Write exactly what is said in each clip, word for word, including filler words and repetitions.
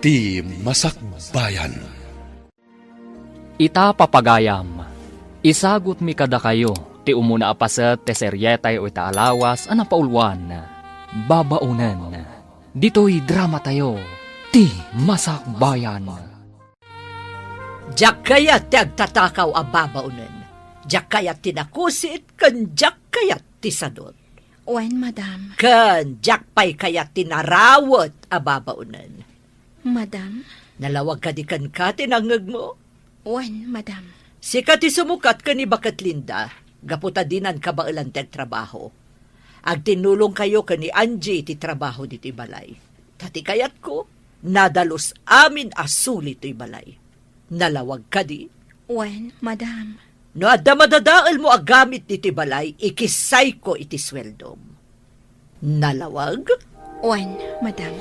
Ti Masakbayan. Ita, papagayam, isagutmi kadakayo ti umuna a paset ti serietayo ita a lawas a napauluan, Babaonen. Ditoy dramatayo, Ti Masakbayan. Diak kayat ti agtatakaw a babaonen. Diak kayat ti nakusit ken diak kayat ti sadut. Wen, madam. Ken diak pay kayat ti narawet a babaonen. Madam? Nalawag kadi kenka ti nangngegmo? Wen, madam. Sika ti sumukat ken ni Baket Linda, gapu ta dinanka baelan ti agtrabaho. Agtinnulongkayo ken ni Angie iti trabaho ditoy balay. Ta ti kayatko, nadalus amin a suli toy balay. Nalawag kadi? Wen, madam. No adda madadaelmo a gamit ditoy balay, ikissayko iti sueldom. Nalawag? Wen, madam.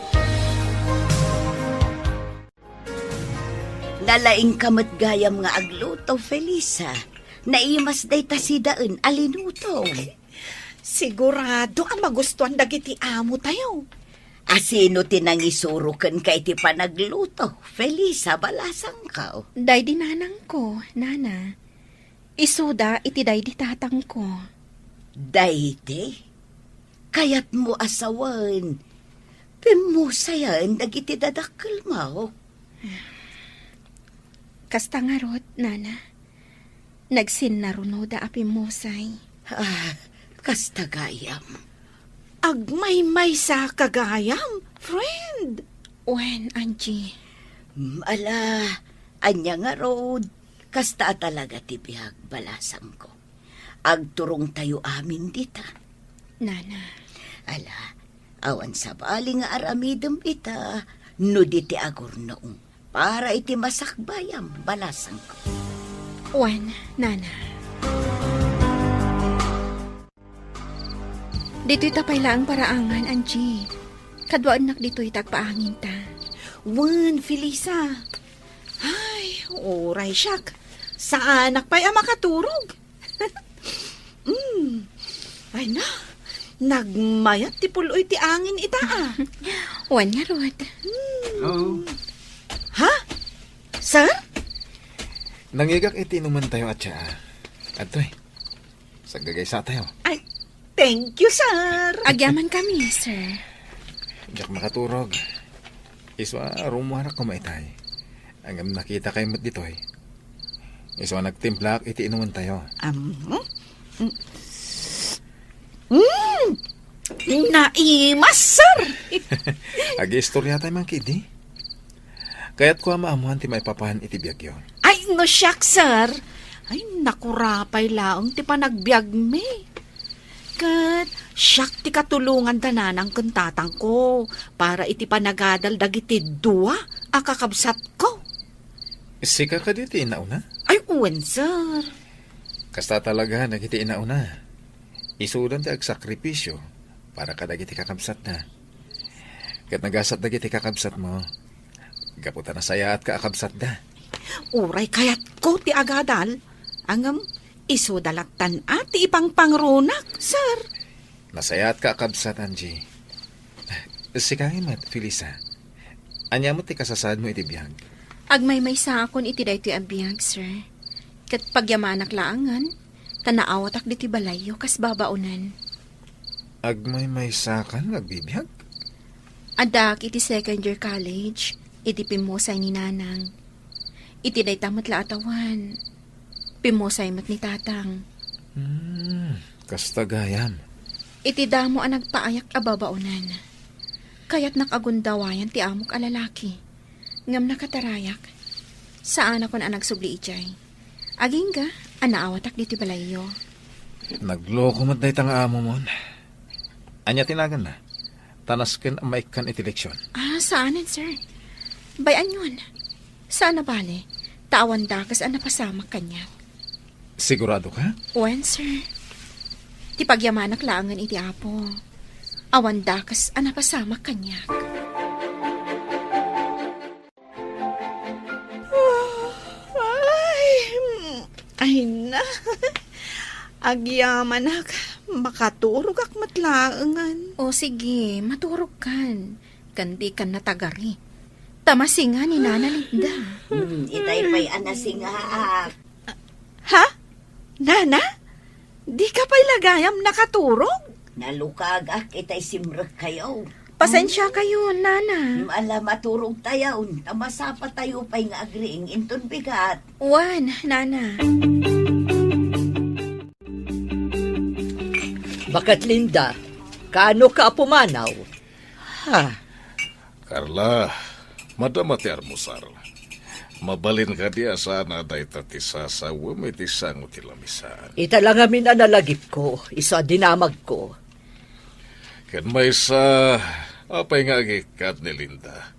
Nalaingka met gayam nga agluto, Felisa. Naimas dayta sidaen a linutom. Sigurado a magustuan dagiti amotayo. A sino ti nangisuro kenka iti panagluto, Felisa, balasangko? Daydi nanangko, nana. Isuda iti daydi tatangko. Daydi? Kayatmo a sawen, pimmusayen dagiti dadakkelmo? Kasta ngarud, nana. Nagsinnarunoda a pimmusay. Ah, kasta gayam. Agmaymaysa ka gayam, friend. Wen, Angie. Mm, ala, ania ngarud, kasta a talaga ti biag, balasangko. Agturongtayo amin dita. Nana. Ala, awan sabali nga aramidem ita, no di ti agurnong. Para iti masakbayam, balasangko. Wen, nana. Ditoy ta pay laeng paraangan, Angie. Kaduaennak ditoy ta agpaanginta. Wen, Felisa. Ay, uray siak. Saanak pay a makaturog. Mm. Ay na, nagmayat ti pul-oy ti angin ita, ah. Wen ngarud. Mm. Hello? Ha? Sir? Nangigak iti inumantayo a tsaa. Adtoy. Saggagaysatayo. Ay, thank you, sir. Agyaman kami, sir. Diak makaturog. Isu a rumuarak koma itay. Ngem nakitakay met ditoy. Isu a nagtimplaak iti inumantayo. Am, hmm? Mm. Mm. Naimas, sir. Agiistoryatay man kidi. Kayatko a maammoan ti maipapan iti biagyo. Ay, no siak, sir. Ay, nakurapay laeng ti panagbiagmi. Ket siak ti katulongan da nanang ken tatangko para iti panagadal dagiti dua a kakabsatko. Sika kadi ti inauna? Ay, wen, sir. Kasta talaga dagiti inauna. Isudan ti agsakripisio para kadagiti kakabsatna. Ket nagasat dagiti kakabsatmo. Gapu ta nasayaatka a kabsatda. Uray kayatko ti agadal, ngem isuda lattan a ti ipangpangrunak, sir. Nasayaatka a kabsat, Angie. Sika met, Felisa. Ania met ti kasasaadmo iti biag? Agmaymaysaakon iti daytoy a biag, sir. Ket pagyamanak laengen, ta naawatak ditoy balayyo kas babaonen. Agmaymaysakan nga agbibiag? Addaak iti second year college, iti pimmusay ni Nanang. Iti dayta met la a tawen, pimmusay met ni Tatang. Hmm, kasta gayam. Iti damo a nagpaayak a babaonen, kayatnak a gundawayan ti amok a lalaki. Ngem nakatarayak. Saanakon a nagsubli idiay. Agingga a naawatak ditoy balayyo. Nagloko met dayta nga amomon. Ania ti naganna? Ta nasken a maikkan iti leksion. Ah, saanen, sir. Bay-anyon. Saan a bale, ta awan dakes a napasamak kaniak. Sigurado ka? Wen, sir. Ti pagyamanak laengen iti Apo. Awan dakes a napasamak kaniak. Ay, mm, ay na. Agyamanak, makaturogak met laengen. O sige, maturogkan. Ken dikan natagari. Ta masinga ni Nana Linda. Hmm, itay pay a nasingaak. Ha? Nana? Di ka pay la gayam nakaturog? Nalukagak itay simrekkayo. Pasensiakayo, Nana. Hmm, ala, maturogtayon, ta masapatayo pay nga agriing inton bigat. Wen, Nana. Baket Linda, kaano ka a pumanaw? Ha? Carla, madama ti armusar. Mabalin kadi a saan a dayta ti sasawem iti sango ti lamisaan? Ita la ngamin a nalagipko, isu a dinamagko. Ken maysa, apay nga agikkat ni Linda?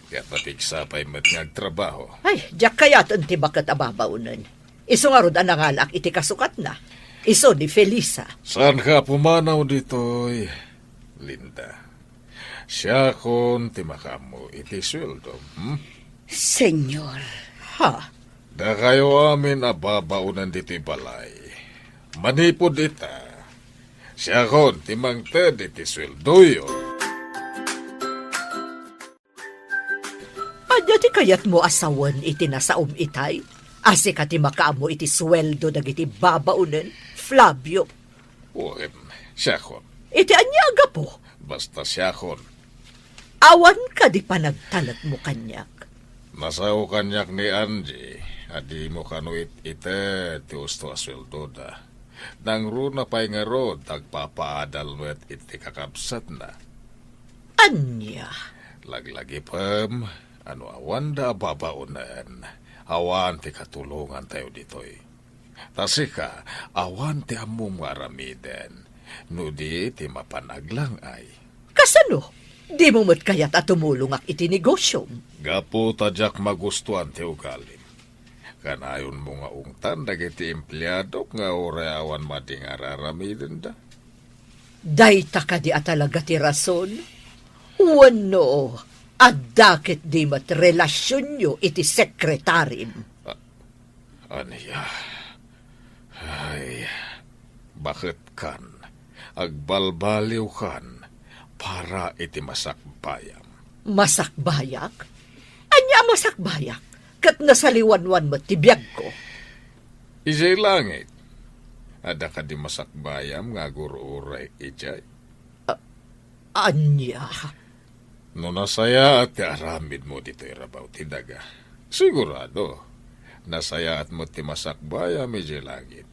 Ket napigsa pay met nga agtrabaho. Ay, diak kayaten ti baket a babaonen. Isu ngarud a nangalaak iti kasukatna. Isu ni Felisa. Saanka a pumanaw ditoy, Linda? Siakon ti makaammo iti sueldo, hmm? Senyor. Ha? Dakayo amin a babaonen ditoy balay. Manipud ita, siakon ti mangted iti sueldoyo. Ania ti kayatmo a sawen iti nasaom itay? A sika ti makaammo iti sueldo dagiti babaonen, Flavio? Wen, siakon. Iti ania a gapu? Basta siakon. Awan kadi panagtalekmo kaniak? Nasao kaniak ni Angie a dimo kano it-ited ti usto a sueldoda. Nangruna pay ngarud, agpapaadal met iti kakabsatna. Ania? Laglagipem a no awanda a babaonen, awan ti katulongantayo ditoy. Ta sika, awan ti ammom nga aramiden, no di ti mapan aglang-ay. Kasano? Dimo met kayat a tumulongak iti negosiom? Gapu ta diak magustuan ti ugalim. Kanayonmo nga ungtan dagiti empleadok nga uray awan madi nga ar-aramidenda. Dayta kadi a talaga ti rason? Wenno, adda ketdi met relasionyo iti sekretarim? A-, ania? Ay, baketkan, agbalbaliwkan para iti masakbayam. Masakbayak? Ania a masakbayak? Ket nasaliwanwan met ti biagko. Idiay langit, adda kadi masakbayam nga agur-uray idiay? A-, ania? No nasayaat ti aramidmo ditoy rabaw ti daga, sigurado, nasayaat met ti masakbayam idiay langit.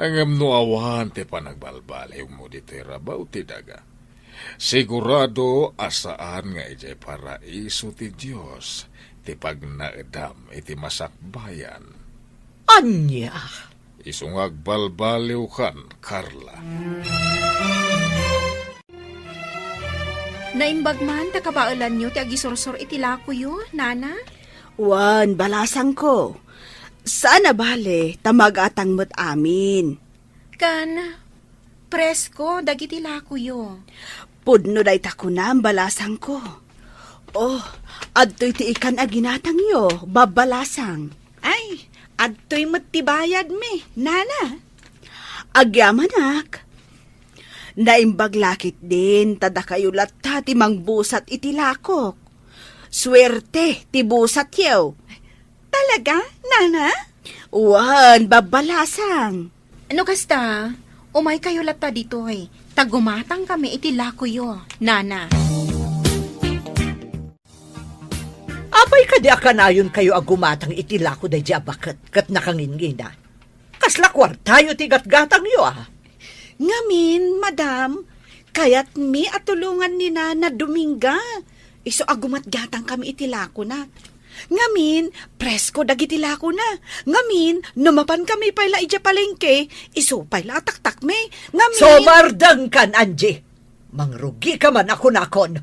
Ngem no awan ti panagbalbaliwmo ditoy rabaw ti daga, sigurado a saan nga idiay paraiso ti Dios ti pagnaedam iti masakbayan. Ania? Isu nga agbalbaliwkan, Carla. Naimbag man ta kabaelanyo ti agisursor iti lakoyo, Nana? Wen, balasangko. Saan a bale, ta magatang met amin. Kan, presko dagiti lakoyo. Pudno dayta kunam, balasangko. Oh, adtoy ti ikan a ginatangyo, babbalasang. Ay, adtoy met ti bayadmi, Nana. Agyamanak. Naimbag la ketdin ta dakayo latta ti mangbusat iti lakok. Suerte ti busatyo. Talaga, Nana? Wen, babbalasang. No kasta, umaykayo latta ditoy, ta gumatangkami iti lakoyo, Nana. Apay kadi a kanayonkayo a gumatang iti lako daydi a baket ket nakangingina? Kasla kuartayo ti gatgatangyo, a? Ngamin, madam, kayatmi a tulongan ni Nana Dominga. Isu a gumatgatangkami iti lakona. Ngamin, presko dagiti lakona. Ngamin, no mapankami pay la idiay palengke, isu pay la a taktakmi. Ngamin— Sumardengkan, Angie! Mangrugika man a kunakon.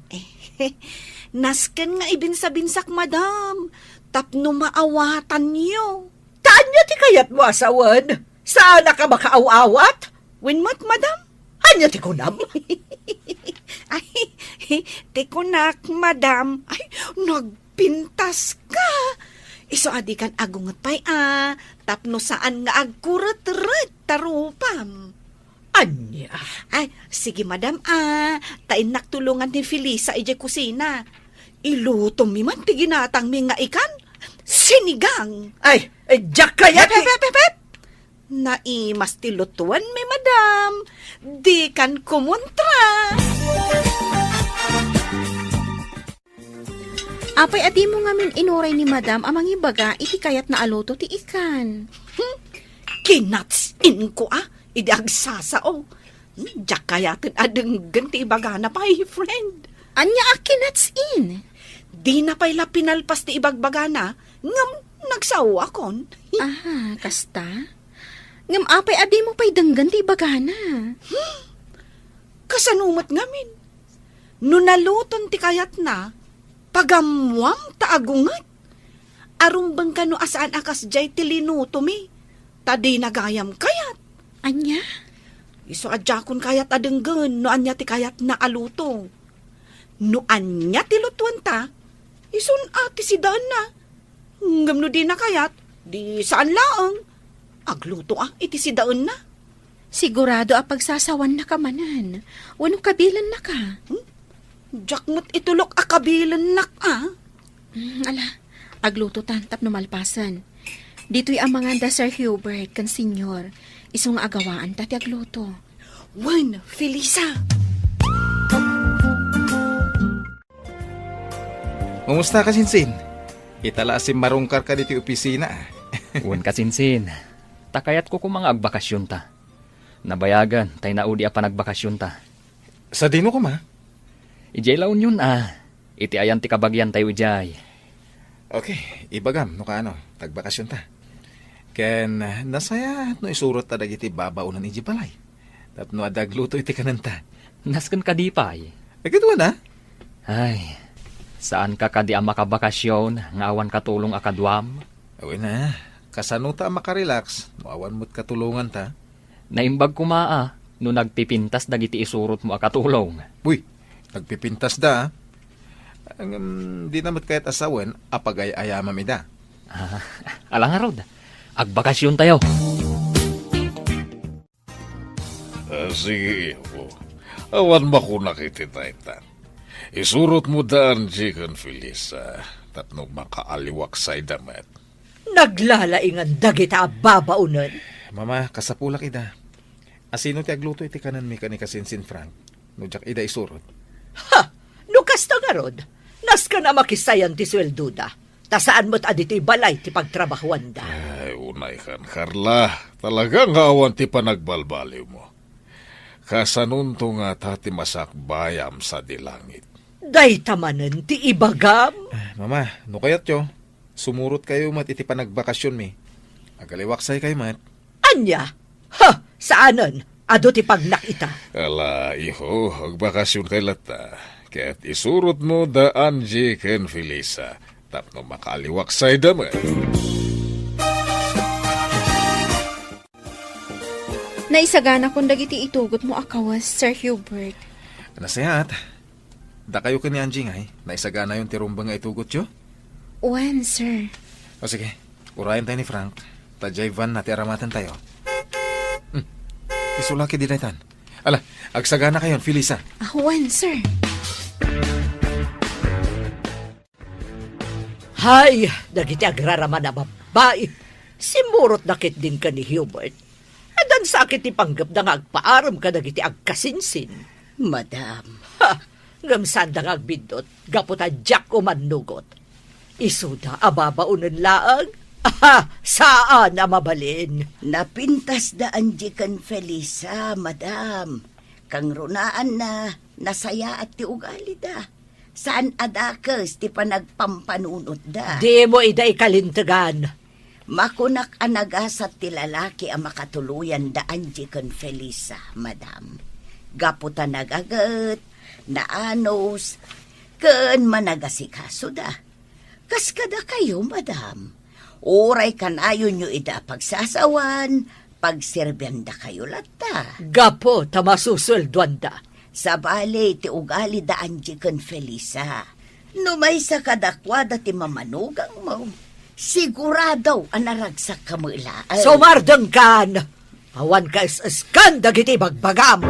Nasken nga ibinsabinsak, madam, tapno maawatanyo. Ta ania ti kayatmo a sawen? Saanak a makaaw-awat? Wen met, madam. Ania ti kunam? Ay, ti kunak, madam. Ay, nagpintaska. Isu a dikan agunget pay a, tapno saan nga agkuretret ta rupam. Ania? Ay, sige, madam, a. Ta innak tulongan ni Felisa idiay kusina. Ilutomi man ti ginatangmi nga ikan, sinigang. Ay, eh, diak kayat Pep, ti pep, pep, pep, pep! Naimas ti lutuanmi, madam. Dikan kumontra. Apay a dimo ngamin inuray ni madam a mangibaga iti kayatna a luto ti ikan? Hmm, kinatsin ko a, idi agsasao. Hmm, diak kayaten a denggen ti ibagana pay, friend. Ania a kinatsin? Dina pay la pinalpas ti ibagbagana, ngem nagsaoakon. Aha, kasta? Ngem apay a dimo pay denggen ti ibagana? Hmm, kasano met ngamin? No naluton ti kayatna, pagammuam ta agunget. Arumbeng kano a saan a kasdiay ti linutomi, ta dina gayam kayat. Ania? Isu a diakon kayat a denggen no ania ti kayatna a luto. No ania ti lutuenta, isun a ti sidaenna. Ngem no dina kayat, di saan laeng. Agluto a iti sidaenna. Sigurado a pagsasawanna ka manen, wenno kabilennaka? Hmm? Diak met itulok a kabilennak a. Hmm, ala, agluto ta tapno malpasen. Ditoy a manganda Sir Hubert ken Senyor, isu nga agawaan ta ti agluto. Wen, Felisa! Kumusta ka, Sinsin? Ita la a simmarungkarka ditoy opisina, a. Wen ka, Sinsin. Ta kayatko koma nga agbakasionta. Nabayagen tay naudi a panagbakasionta. Sadino koma? Idiay La Union, a. Iti ayan ti kabagiantayo idiay. Okay, ibagam no kaano, tagbakasionta. Ken, nasayaat no isurotta dagiti babaonen idiay balay. Tapno adda agluto iti kanenta. Nasken kadi pay? Agidwan a? Ay, saanka kadi a makabakasion nga awan katulong a kaduam? Wen a, kasano ta a makarelax no awan met katulonganta? Naimbag koma a no nagpipintas dagiti isurotmo a katulong. Uy, nagpipintasda, a. Ngem, dina met kayat a sawen a pagay-ayamam ida. Ah, ala ngarud, agbakasiontayo. Ah, sige, Ivo. Awan makunak iti dayta. Isurotmo da Angie ken Felisa tapno makaaliwaksayda met. Naglalaingan dagita a babaonen. Mama, kasapulak ida. Asino ti agluto iti kanenmi ken ni Kasinsin Frank no diak ida isurot? Ha! No kasta ngarud, nasken a makisayan ti sueldoda, ta saan met a ditoy balay ti pagtrabahuanda. Ay, unaykan, Carla. Talaga nga awan ti panagbalbaliwmo. Kasanonto ngata ti masakbayam sadi langit? Dayta manen ti ibagam. Ah, Mama, no kayatyo, sumurotkayo met iti panagbakasionmi. Agaliwaksaykayo met. Ania? Ha! Saanen. Adu ti pagnak ita. Ala, iho, agbakasionkay latta. Ket isurotmo da Angie ken Felisa tapno makaaliwaksayda met. Naisaganakon dagiti itugotmo a kawes, Sir Hubert. Nasayaat. Dakayo ken ni Angie ngay, naisaganayon ti rumbeng nga itugotyo? Wen, sir. O sige, urayen tayo ni Frank. Ta diay van na ti aramatentayo. Hmm. Isulaki di daytan. Ala, agsagana kayon, Felisa. Ah, wen, sir. Hay, dagiti agraraman a babbai. Simmurotda ketdin ken ni Hubert. Addan sakit ti panggepda nga agpaarem kadagiti agkasinsin. Madam. Ha! Ngem saanda nga agbiddut, gapu ta diak umannugot. Isuda a babaonen laeng? Aha! Saan a mabalin! Napintasda Angie ken Felisa, madam. Kangrunaanna, nasayaat ti ugalida. Saan a dakes ti panagpampanunotda. Dimo ida ikalintegan. Makunak a nagasat ti lalaki a makatuloyan da Angie ken Felisa, madam. Gapu ta nagaget, naanus, ken managasikasoda. Kas kadakayo, madam. Uray kanayonyo ida a pagsasawan, pagserbiandakayo latta. Gapu ta masusueldoanda. Sabali ti ugali da Angie ken Felisa. No maysa kadakuada ti mamanugangmo, sigurado a naragsakka met laeng. Sumardengkan! Awan kaes-eskan dagiti ibagbagam!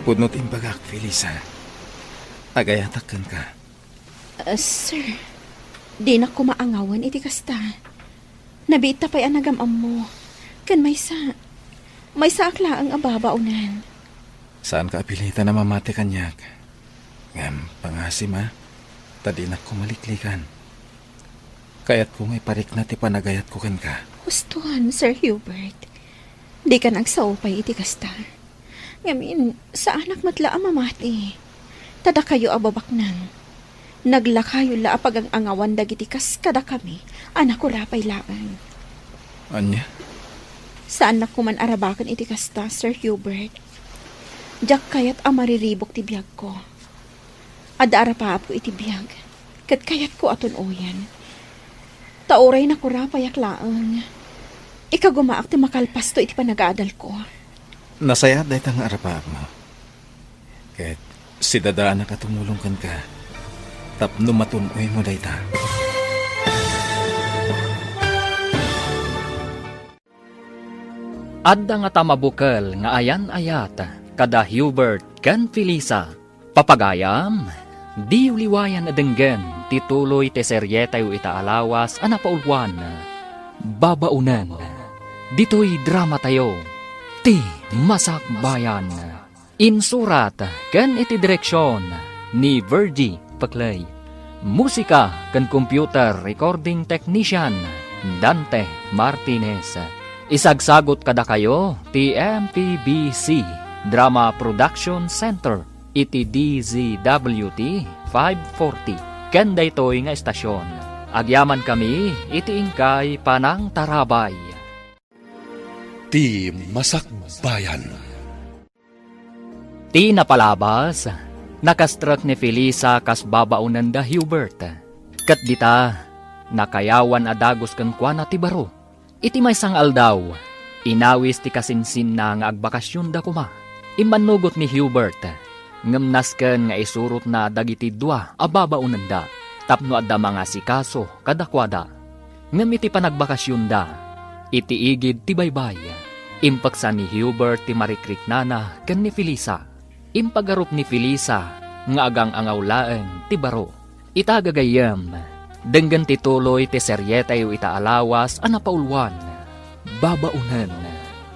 Pudno ti imbagak, Felisa. Agayatak kenka. Ah, sir, dinak koma angawen iti kasta. Nabiitta pay a nagam-ammo. Ken maysa, maysaak laeng a babaonen. Saanka a pilitan a mamati kaniak. Ngem pangasim, a, ta dinak koma liklikan. Kayatko nga iparikna ti panagayatko kenka. Husto, Sir Hubert. Dikan agsao pay iti kasta. Ngamin, saanak met la a mamati. Ta dakayo a babaknang, naglakayo la a pagang-angawan dagiti kas kadakami a nakurapay laeng. Ania? Saannak koman arabaken iti kasta, Sir Hubert. Diak kayat a mariribuk ti biagko. Adda arapaapko iti biag, ket kayatko a tun-oyen. Ta uray nakurapayak laeng, ikagumaak ti makalpasto iti panagaadalko. Nasayaat dayta nga arapaapmo. Ket sidadaanak a tumulong kenka tapno matun-oymo dayta. Adda ngata mabukel nga ayan-ayat kada Hubert ken Felisa. Papagayam, diyo liwayan a denggen ti tuloy ti serietayo ita a lawas a napauluan, Babaonen. Ditoy dramatayo, Ti Masakbayan. Insurat ken iti direksion ni Virgie Peclay. Musika ken computer recording technician, Dante Martinez. Isagsagut kadakayo ti M P B C Drama Production Center iti D Z W T five forty. Ken daytoy nga estasion, agyamankami iti inkay panangtarabay. Ti Masakbayan. Ti napalabas, nakastrek ni Felisa kas babaonen da Hubert. Ket dita, nakayawan a dagus kenkuana ti baro. Iti maysa nga aldaw, inawis ti kasinsinna nga agbakasionda koma. Immannugot ni Hubert, ngem nasken nga isurotna dagiti dua a babaonenda tapno adda mangasikaso kadakuada. Ngem iti panagbakasionda, iti igid ti baybay, impeksa ni Hubert ti marikriknana ken ni Felisa. Impagarup ni Felisa nga agang-angaw laeng ti baro. Ita gagayyem, denggen ti tuloy ti serietayo ita a lawas a napauluan, Babaonen.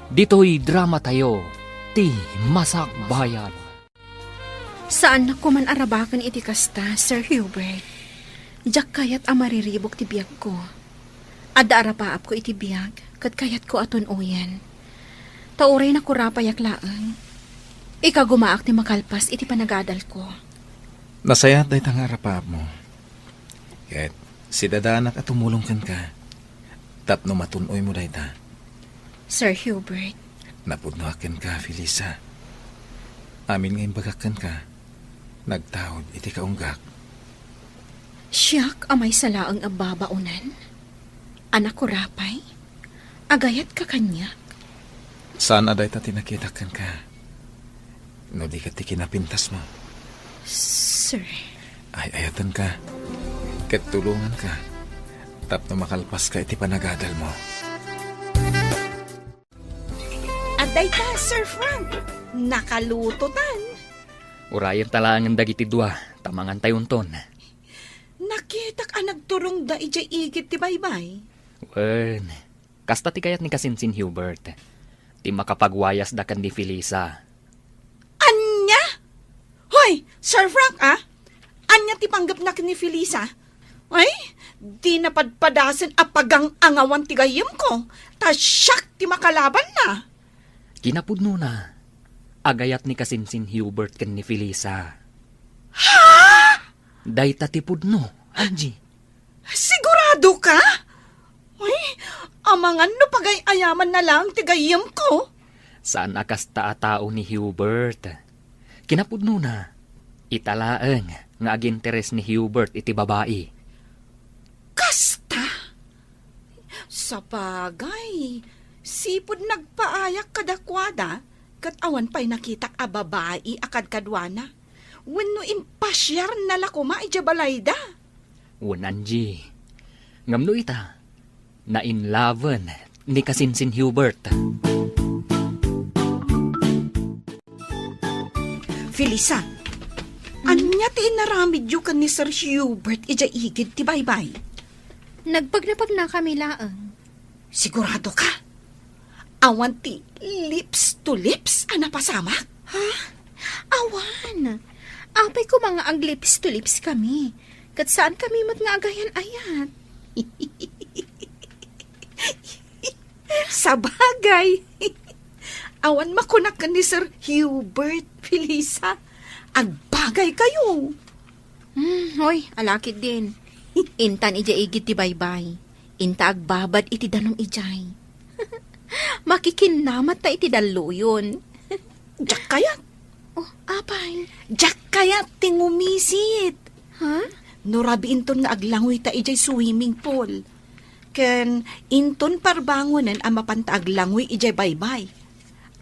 Ditoy dramatayo, Ti Masakbayan. Saannak koman arabaken iti kasta, Sir Hubert. Diak kayat a mariribuk ti biagko. Adda arapaapko iti biag, ket kayatko a tun-oyen. Ta uray nakurapayak laeng, ikagumaak ti makalpas iti panagadalko. Nasayaat dayta nga arapaapmo. Ket sidadaanak a tumulong kenka tapno matun-oymo dayta. Sir Hubert. Napudnoak kenka, Felisa. Amin nga imbagak kenka, nagtaud iti kaunggak. Siak a maysa laeng a babaonen? A nakurapay? Agayatka kaniak? Saan a dayta ti nakitak kenka. No di ket ti kinapintasmo. Sir. Ay-ayatenka. Ket tulonganka. Tapno makalpaska iti panagadalmo. Adayta, Sir Frank. Nakalutotan. Urayenta laengen dagiti dua, ta mangantayonton. Nakitak a nagturongda idiay igid ti baybay. Wen, kasta ti kayat ni kasinsin Hubert. Ti makapagwayasda ken ni Felisa. Ania? Hoy, Sir Frank, a? Ania ti panggepna ken ni Felisa? Ay, di napadpadasen a pagang-angawan ti gayyemko, ta siak ti makalabanna. Kinapudnona, agayat ni kasinsin Hubert ken ni Felisa. Ha? Dayta ti pudno, Angie. Sigurado ka? Ay, amangan no pagay-ayamanna laeng ti gayyemko. Saan a kasta a tao ni Hubert. Kinapudnona, ita laeng nga aginteres ni Hubert iti babai. Kasta? Sabagay, sipud nagpaayak kadakuada, ket awan pay nakitak a babai a kadkaduana. Wenno impasiarna la koma idiay balayda. Wen, Angie. Ngem no ita, nainlaven ni kasinsin Hubert. Felisa, ania Ania ti inaramidyo ken ni Sir Hubert idiay igid ti baybay? Nagpagnapagnakami laeng. Sigurado ka? Awan ti lips to lips a napasamak? Ha? Awan. Apay koma nga ag-lips to lips kami. Ket saan kami met nga agayan-ayat. Sabagay. Awan makunak ken ni Sir Hubert, Felisa. Agbagay kayo. Hmm, hoy, alakid din. Intan idiay igid ti baybay. Inta agbabad iti danum idiay. Makikinnamat ta iti dalluyon. Diak kayat. Oh, apay? Diak kayat ti ngumisit. Ha? No rabii inton nga aglangoy ta idiay swimming pool. Ken inton parbangonen a mapanta aglangoy idiay baybay.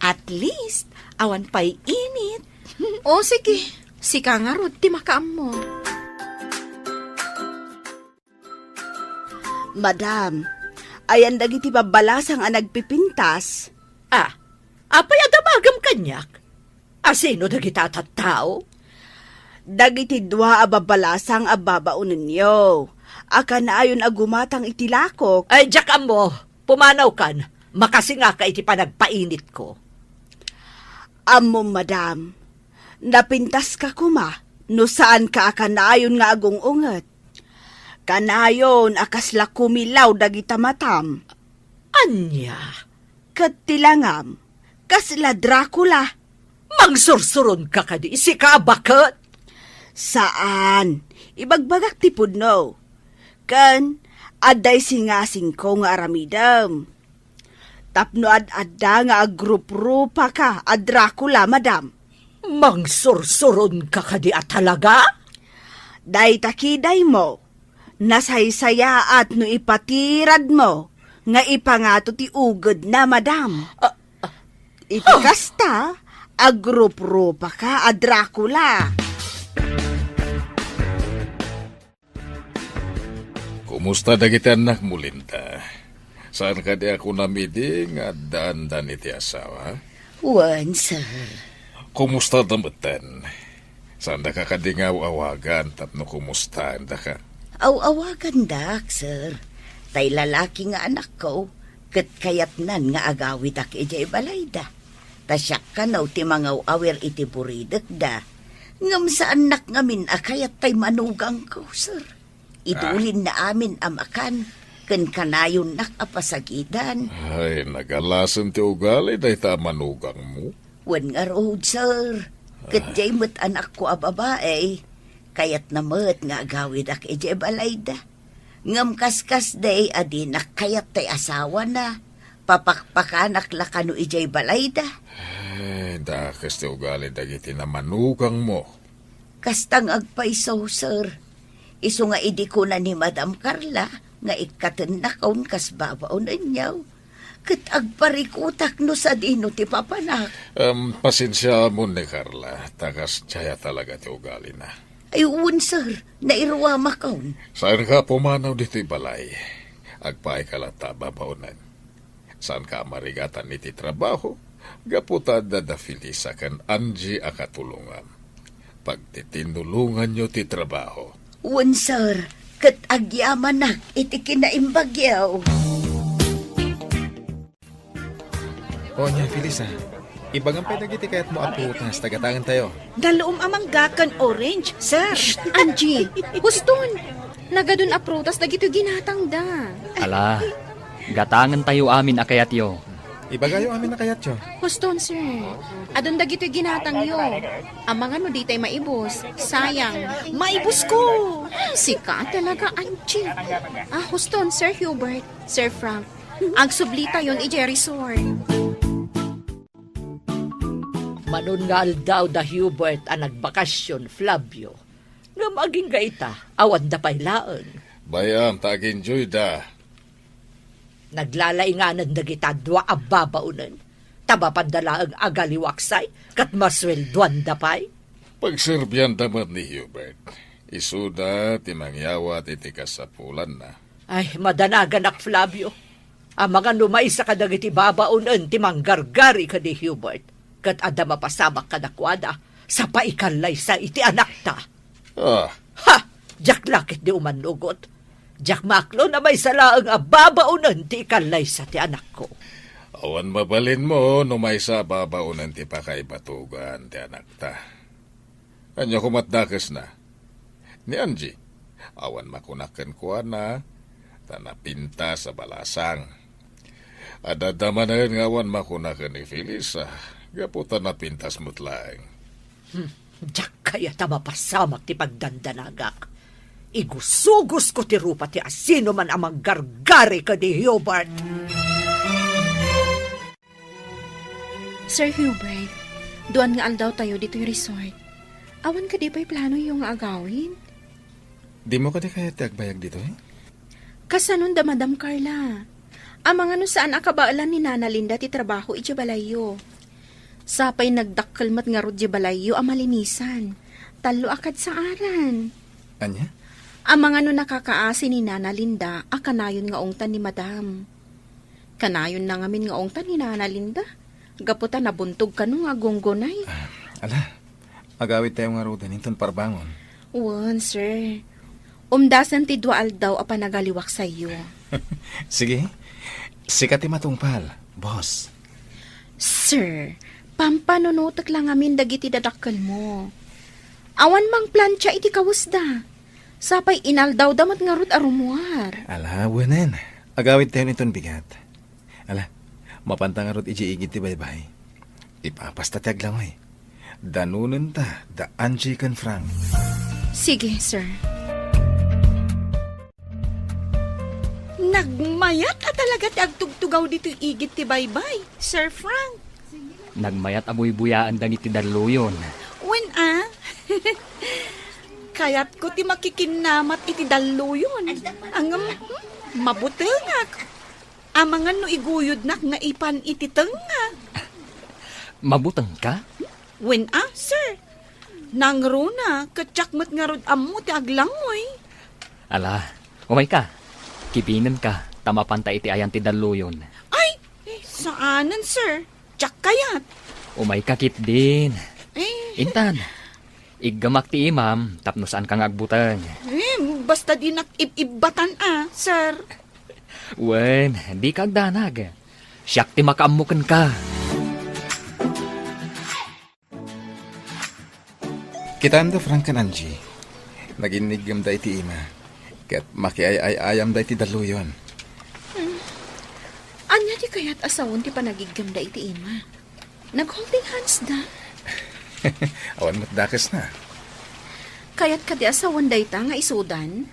At least, awan pay init. O, sige. Sika ngarud ti makaammo. Madam, ayan dagiti babbalasang a nagpipintas? Ah, apay a damagem kaniak? Asino dagita a tattao? Dagiti dua a babbalasang a babaonenyo a kanayon a gumatang iti lakok. Ay, diak ammo. Pumanawkan. Makasingaka iti panagpainitko. Ammom, madam. Napintaska koma no saanka a kanayon nga agung-unget. Kanayon a kasla kumilaw dagita matam. Ania? Ket ti langam, kasla Dracula. Mangsursuronka kadi, sika a baket? Saan. Ibagbagak ti pudno. Ken, adda isingasingko nga aramidem. Tapno ad-adda nga agruprupa ka a Dracula, madam. Mangsursuronka kadi a talaga? Dayta kidaymo, nasaysayaat no ipatiradmo nga ipangato ti ugedna, madam. Ah, ah. Iti kasta, agruprupa ka a Dracula. Kumusta dagiti annakmo, Linda? Saan kadi a kunam idi nga addaandan iti asawa? Wen, sir. Kumusta da metten? Saandaka kadi nga aw-awagan tapno kumustaendaka? Aw-awagandak, sir. Tay lalaki nga anakko, ket kayatnan nga agawidak idiay balayda. Ta siak kano ti mangaw-awir iti buridekda. Ngem saannak ngamin a kayat tay manugangko, sir. Idulinna amin a makan ken kanayonnak a pasagidan. Ay, nagalasen ti ugali dayta a manugangmo. Wen ngarud, sir. Ket diay met anakko a babai, kayatna met nga agawidak idiay balayda. Ngem kaskasdi a dinak kayat tay asawana, papakpakanak la kano idiay balayda. Ay, dakes ti ugali dagiti namanugangmo. Kasta nga agpayso, sir. Isu nga idi kuna ni Madam Carla nga ikkatennakon kas babaonenyo, ket agparikutak no sadino ti papanak. Em, pasensiaamon ni Carla, ta kasdiay a talaga ti ugalina. Ay, wen, sir. Nairuamakon. Saanka a pumanaw ditoy balay. Agpaayka latta a babaonen. Saanka a marigatan iti trabaho, gapu ta adda da Felisa ken Angie a katulongam. Pagtitinnulonganyo ti trabaho. Wen, sir, ket agyamanak iti kinaimbagyo. O, nia, Felisa, ibagam pay dagiti kayatmo a prutas ta gatangentayo. Dalluom a mangga ken orange, sir. Shh! Angie, huston! Nagadun a prutas dagitoy ginatangda. Ala, gatangentayo amin a kayatyo. Ibagayo amin a kayatyo. Huston, sir. Adun dagitoy ginatangyo. Amangan no ditay maibus. Sayang. Maibus ko! Sika talaga, Angie. Ah, huston, Sir Hubert, Sir Frank. Agsublitayon idiay resort. Manon nga aldaw da Hubert a nagbakasyon, Flavio. Ngem agingga ita, awanda pay laeng. Bay-am ta agenjoyda. Naglalainganan dagita dua a babaonen. Ta mapanda laeng agaliwaksay, ket masueldoanda pay. Pagserbianda met ni Hubert. Isuda ti mangyawat iti kasapulanna. Ay, madanaganak, Flavio. Amangan no maysa kadagiti babaonen ti manggargari ken ni Hubert, ket adda mapasamak kadakuada, sa paikallaysa iti anakta. Ah. Ha! Diak la ketdi umannugot. Diak maaklon a maysa laeng a babaonen ti ikallaysa ti anakko. Awan mabalinmo no maysa a babaonen ti pakaibatogan ti anakta. Ania koma ti dakesna? Ni Angie, awan makunak kenkuana, ta napintas a balasang. Adda manen nga awan makunak ken ni Felisa, gapu ta napintas met laeng. Hmm, diak kayat a mapasamak ti pagdandanagak. Igusugosko ti rupa ti asinoman a manggargari ken ni Hubert. Sir Hubert, duan nga aldawtayo ditoy resort. Awan kadi pay planoyo nga agawid? Dimo kadi kayat ti agbayag ditoy? Kasanon da Madam Carla? Amangan no saan a kabaelan ni Nana Linda ti trabaho idiay balayyo. Sapay nagdakkel met ngarud diay balayyo a malinisan. Tallo a kadsaaran. Ania? Amangan no nakakaasi ni Nana Linda a kanayon nga ungtan ni Madam. Kanayonna ngamin nga ungtan ni Nana Linda, gapu ta nabuntog kano nga agunggunay. Ah, ala, agawidtayo ngaruden inton parbangon. Wen, sir. Umdasen ti dua aldaw a panagaliwak sayo. Sige, sika ti matungpal, boss. Sir, pampanunotek la ngamin dagiti dadakkelmo. Awan mangplancha iti kawesda. Sapay inaldawda met ngarud a rummuar. Ala, wenen. Agawidtayon inton bigat. Ala, mapanta ngarud idiay igid ti baybay. Ipapasta ti aglangoy. Danonenta da Angie ken Frank. Sige, sir. Nagmayat a talaga ti agtugtugaw ditoy igid ti baybay, Sir Frank. Nagmayat a buybuyaen dagiti dalluyon. Wen a? Kayatko ti makikinnamat iti dalluyon. Ngem, hmm, mabutengak. Amangan no iguyodnak nga ipan iti tengnga. Mabutengka? Wen a, sir. Nangruna, ket diak met ngarud ammo ti aglangoy. Ala, umayka. Kibinenka, ta mapanta iti ayan ti dalluyon. Ay, saanen, sir. Diak kayat. Umayka ketdin. Eh. Intan, iggemak ti imam tapno saanka nga agbuteng. Eh, basta dinak ib-ibbatan a, sir. Wen, dika agdanag. Siak ti makaammo kenka. Kitaem da Frank ken Angie. Naginniggemda iti ima. Ket makiay-ay-ayamda iti dalluyon. Hmm. Ania ti kayat a sawen ti panagiggemda iti ima? Nag-holding hands da? Awan met dakesna. Kayat kadi a sawen dayta nga isudan?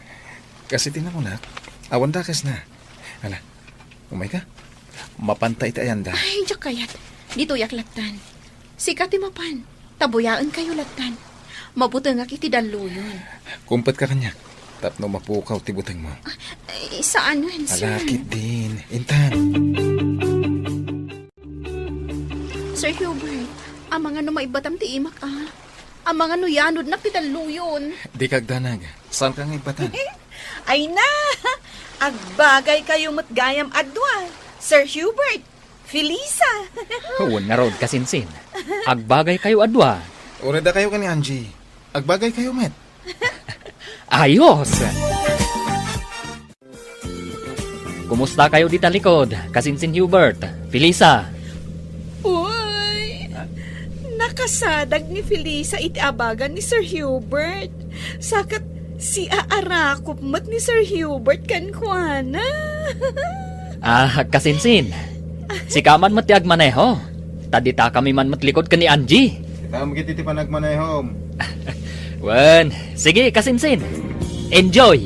Kas iti nakunak, awan dakesna. Ala, umayka. Mapanta iti ayanda. Ay, diak kayat. Ditoyak lattan. Sika ti mapan. Ta buyaenkayo lattan. Mabutengak iti dalluyon. Kumpetka kaniak. Tapno mapukaw ti butengmo. Ah, eh, saanen, sir. Ala, ketdin. Intan. Sir Hubert, amangan no maibbatam ti imak, a. Amangan no yanodnak ti dalluyon. Dika agdanag. Saanka nga ibbatan? Ay na! Agbagaykayo met gayam a dua, Sir Hubert, Felisa. Wen ngarud, kasinsin. Agbagaykayo a dua. Uray dakayo ken ni Angie. Agbagaykayo met. Ayos! Kumustakayo dita likod, kasinsin Hubert, Felisa? Uy, nakasadag ni Felisa iti abagan ni Sir Hubert. Saket siaarakop met ni Sir Hubert kenkuana. Ah, kasinsin. Sika man met ti agmaneho. Ta dita kami man met likod ken ni Angie. Kita met iti panagmanehom. Wen, sige, kasinsin. Enjoy!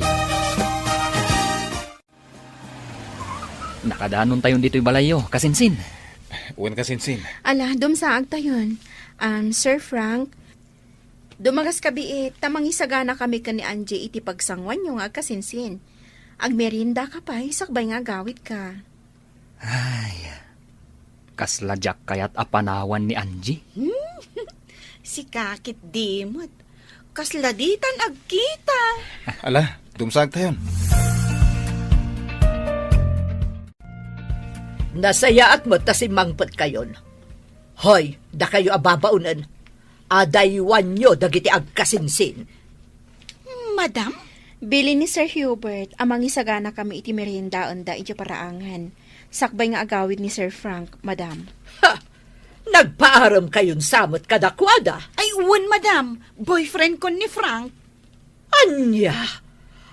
Nakadanontayon ditoy balayyo, kasinsin. Wen, kasinsin. Ala, dumsaagtayon. Um, Sir Frank, dumagas kabiit, ta mangisagana kami ken ni Angie iti pagsanguanyo nga agkasinsin. Agmerienda ka pay, sakbay nga agawidka. Ay, kasla diak kayat a panawan ni Angie. Hmm? Sika ketdi met. Kasla ditan agkita. Ala, dumsaagtayon. Nasayaat met ta simmangpetkayon. Hoy, dakayo a babaonen, adaywanyo dagiti agkasinsin. Madam? Bilin ni Sir Hubert a mangisaganakami iti meriendaenda idiay paraangan. Sakbay nga agawid ni Sir Frank, madam. Ha! Nagpaarem kayon sa met kadakuada? Ay, wen, madam. Boyfriend kon ni Frank. Ania?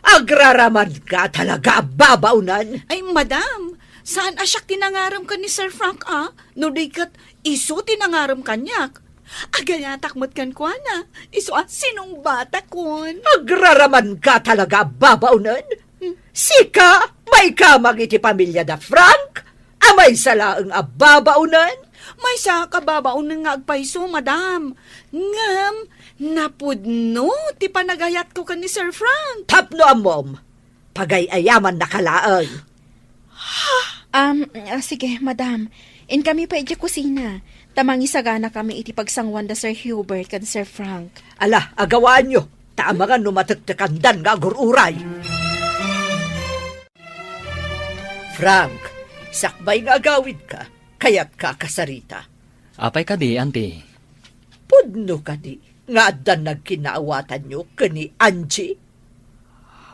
Agraraman ka talaga a babaonen? Ay, madam, saan a siak ti nangarem ken ni Sir Frank, a? No di ket isu ti nangarem kaniak. Agayatak met kenkuana, isu a sinungbatakon. Agraraman ka talaga a babaonen? Hmm. Sika, maikamang iti pamiliada Frank? A maysa laeng a babaonen? Maysaak a babaonen nga agpayso, madam. Ngem, napudno ti panagayatko ken ni Sir Frank. Tapno ammom, pagay-ayamannaka laeng. Um, ah, sige, madam. Inkami pay idiay kusina. Ta mangisaganakami iti pagsanguan da Sir Hubert ken Sir Frank. Ala, agawaanyo. Ta amangan no matektekandan nga agur-uray. Frank, sakbay nga agawidka, kayatka a kasarita? Apay kadi, Auntie? Pudno kadi nga addan nagkinnaawatanyo ken ni Angie?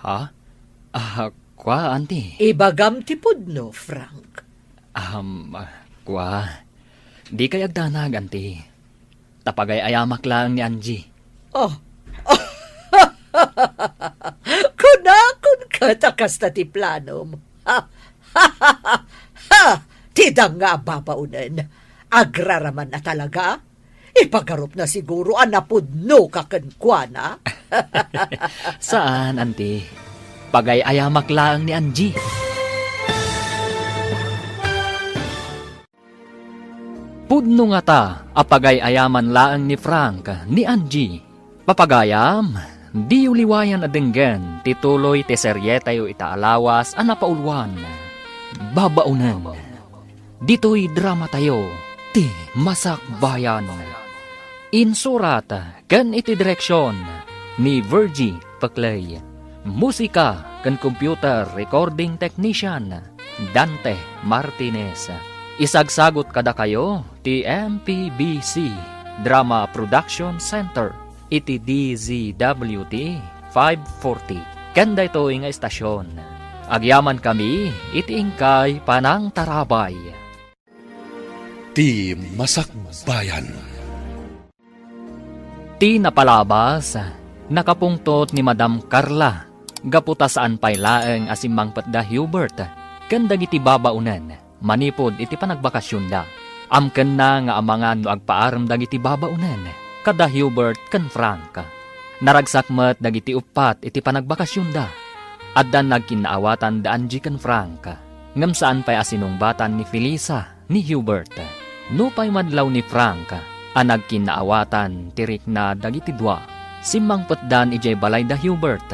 Ha? Ah, kua, Auntie? Ibagam ti pudno, Frank. Um, ah, kua. Dikay agdanag, Auntie. Ta pagay-ayamak laeng ni Angie. Oh. Kunakon ket a kasta ti planom. Ha! Ti danga a babaonen. Agraraman a talaga. Ipagarupna siguro a napudnoka kenkuana. Saan, Auntie. Pagay-ayamak laeng ni Angie. Pudno ngata a pagay-ayaman laeng ni Frank ni Angie. Papagayam, diyo liwayan a denggen ti tuloy ti serietayo ita a lawas a napauluan, Babaonen. Ditoy dramatayo, ti Masakbayan. Insurat ken iti direksion ni Virgie Peclay. Musika ken computer recording technician, Dante Martinez. Isagsagut kadakayo ti M P B C Drama Production Center iti D Z W T five forty. Ken daytoy nga estasion, agyamankami iti inkay panangtarabay. Ti Masakbayan. Ti napalabas, nakapungtot ni Madam Carla, gapu ta saan pay laeng a simmangpet da Hubert ken dagiti babaonen manipud iti panagbakasionda. Amkenna nga amangan no agpaarem dagiti babaonen kada Hubert ken Frank. Naragsak met dagiti uppat iti panagbakasionda. Addan nagkinnaawatan da Angie ken Frank, ngem saan pay a sinungbatan ni Felisa ni Hubert. Nupay madlaw ni Frank a nagkinnaawatan ti rikna dagiti dua, simmangpetdan idiay balay da Hubert.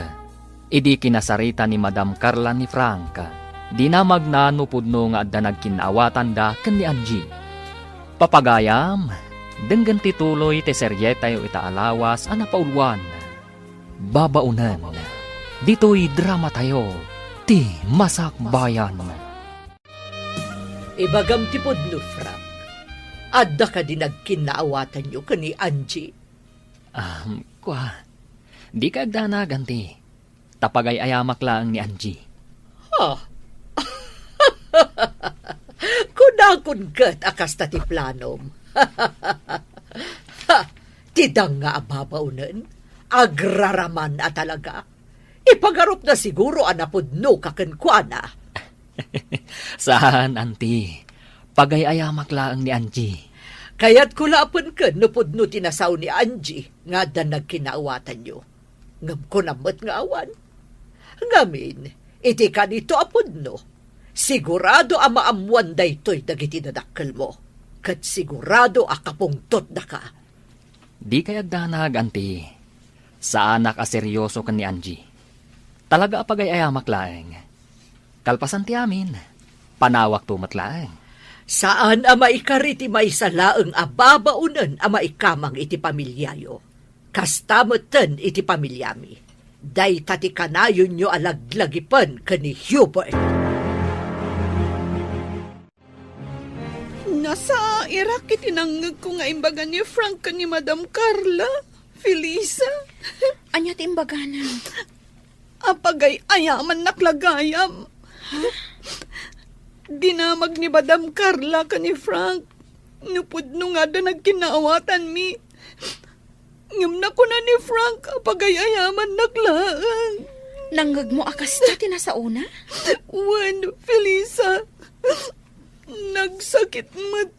Idi kinasarita ni Madam Carla ni Frank, dinamagna no pudno nga adda nagkinnaawatanda ken ni Angie. Papagayam, denggen ti tuloy ti serietayo ita a lawas a napauluan, Babaonen. Ditoy dramatayo, ti Masakbayan. Ibagam ti pudno, Frank. Adda kadi nagkinnaawatanyo ken ni Angie? Ah, kua, dika agdanag, Auntie. Ta pagay-ayamak laeng ni Angie. Ha? Kunakon ket a kasta ti planom. Ha, ti danga a babaonen, agraraman a talaga. Ipagarupna siguro a napudnoka kenkuana. Saan, Auntie. Pagay-ayamak laeng ni Angie. Kayatko la a penken no pudno ti nasao ni Angie nga addan nagkinnaawatanyo. Ngem kunam met nga awan. Ngamin, iti kanito a pudno, sigurado a maammoan daytoy dagiti dadakkelmo, ket sigurado a kapungtotdaka. Dikay agdanag, Auntie. Saanak a serioso ken ni Angie. Talaga a pagay-ayamak laeng. Kalpasan ti amin, panawakto met laeng. Saan a maikari ti maysa laeng a babaonen a maikamang iti pamiliayo. Kasta metten iti pamiliami. Dayta ti kanayonyo a laglagipen ken ni Hubert. Nasairak iti nangngegko nga imbaga ni Frank ken ni Madam Carla. Felisa. Ania ti imbagana? Apagay-ayamannak la gayam. Dinamag ni Madam Carla ken ni Frank no pudno nga adda nagkinnaawatanmi. Ngem nakuna ni Frank a pagay-ayamannak laeng. Nangngegmo a kasta ti nasaona? Wen, Felisa. Nagsakit met.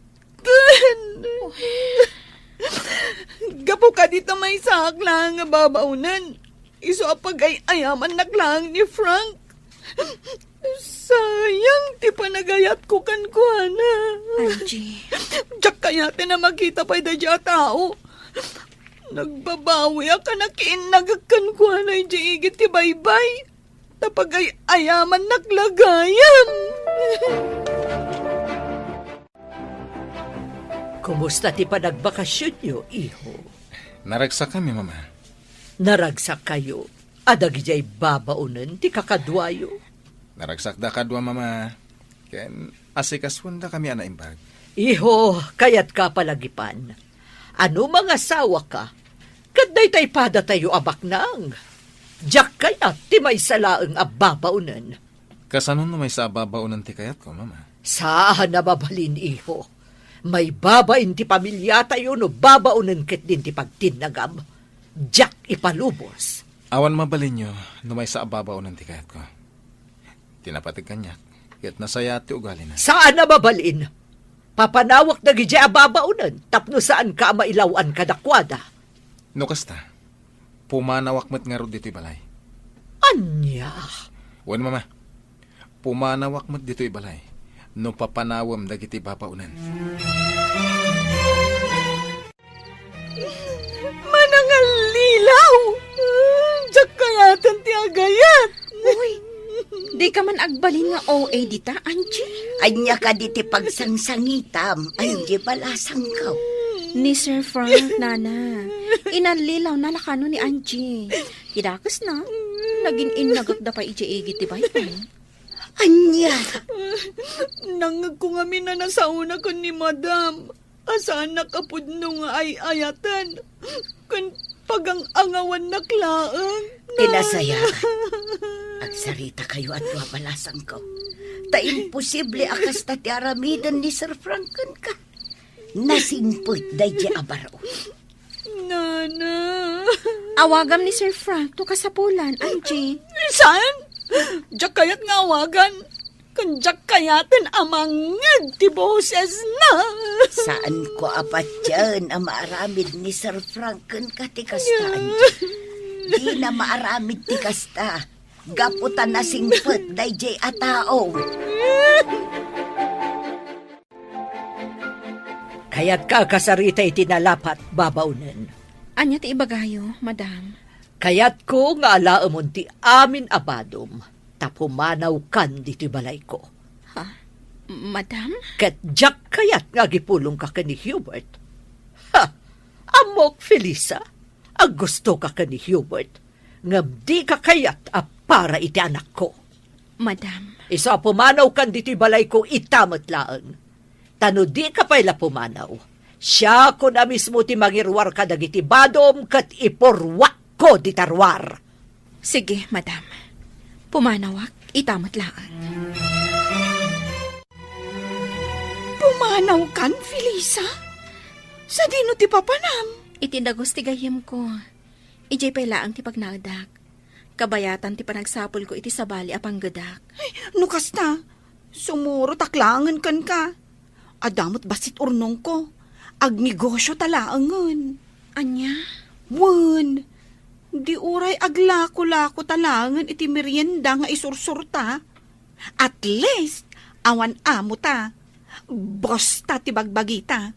Gapu kadi ta maysaak laeng nga babaonen, isu a pagay-ayamannak laeng ni Frank. Sayang ti panagayatko kenkuana. Angie. Diak kayaten a makita pay daydiay a tao. Nagbabawiak a nakiinnagek kenkuana idiay igid ti baybay. Ta pagay-ayamannak la gayam. Kumusta ti panagbakasionyo, iho? Naragsakami, Mama. Naragsakkayo a dagidiay babaonen ti kakaduayo? Naragsakda kadua, Mama. Ken asikasuendakami a naimbag. Iho, kayatka a palagipan. A no mangasawaka, ket daytay padatayo a baknang. Diak kayat ti maysa laeng a babaonen. Kasano no maysa a babaonen ti kayatko, Mama? Saan a mabalin, iho. Maibabain ti pamiliatayo no babaonen ketdin ti pagtinnagam. Diak ipalubos. Awan mabalinyo no maysa a babaonen ti kayatko. Ti napateg kaniak, ket nasayaat ti ugalina. Saan a mabalin. Papanawak dagidiay a babaonen tapno saanka a mailaw-an kadakuada. No kasta, pumanawak met ngarud ditoy balay. Ania? Wen, Mama. Pumanawak met ditoy balay no papanawem dagiti babaonen. Manangallilaw! Diak kayaten ti agayat! Uy, dika man agbalin nga O A dita, Angie? Ania kadi ti pagsangsangitam, Angie Balasangko? Ni Sir Frank, Nana. Inallilawna la kano ni Angie. Ti dakesna, nagin-innagekda pay idiay igid ti baybay. Ania? Nangngegko ngamin a nasaona ken ni Madam. A saannak a pudno nga ay-ayaten ken pagang-angawannak laeng. Ti nasayaat, agsaritakayo a dua, Balasangko. Ta imposible a kasta ti aramiden ni Sir Frank kenka. Nasingpet daydiay a baro. Nana. Awagam ni Sir Frank no kasapulan, Angie. Saan? Diak kayat nga awagan. Ken diak kayaten a mangngeg ti bosesna. Saanko a patien a maaramid ni Sir Frank kenka ti kasta, Angie. Dina maaramid ti kasta. Gapu ta nasingpet daydiay a tao. Kayatka a kasarita iti nalapat, babaonen. Ania ti ibagayo, Madam? Kayatko nga alaemon ti amin a badom, ta pumanawkan ditoy balayko. Ha? Madam? Ket diak kayat nga agipulongka ken ni Hubert. Ha! Ammok, Felisa, a gustoka ken ni Hubert, ngem dika kayat a para iti anakko. Madam. Isu a pumanawkan ditoy balayko ita met laeng. Ta no dika pay la pumanaw, siakon a mismo ti mangiruar kadagiti badom ket ipurruakko dita ruar. Sige, Madam. Pumanawak ita met laeng. Pumanawkan, Felisa? Sadino ti papanam? Iti dagus ti gayyemko. Idiay pay laeng ti pagnaedak. Kabayatan ti panagsapulko iti sabali a panggedak. Ay, no kasta, sumurotak laengen kenka. Adda met bassit urnongko. Agnegosio ta laengen. Ania? Wen, di uray aglako-lako ta laengen iti merienda nga isursurta. At least, awan amo ta. Boss ta ti bagbagita.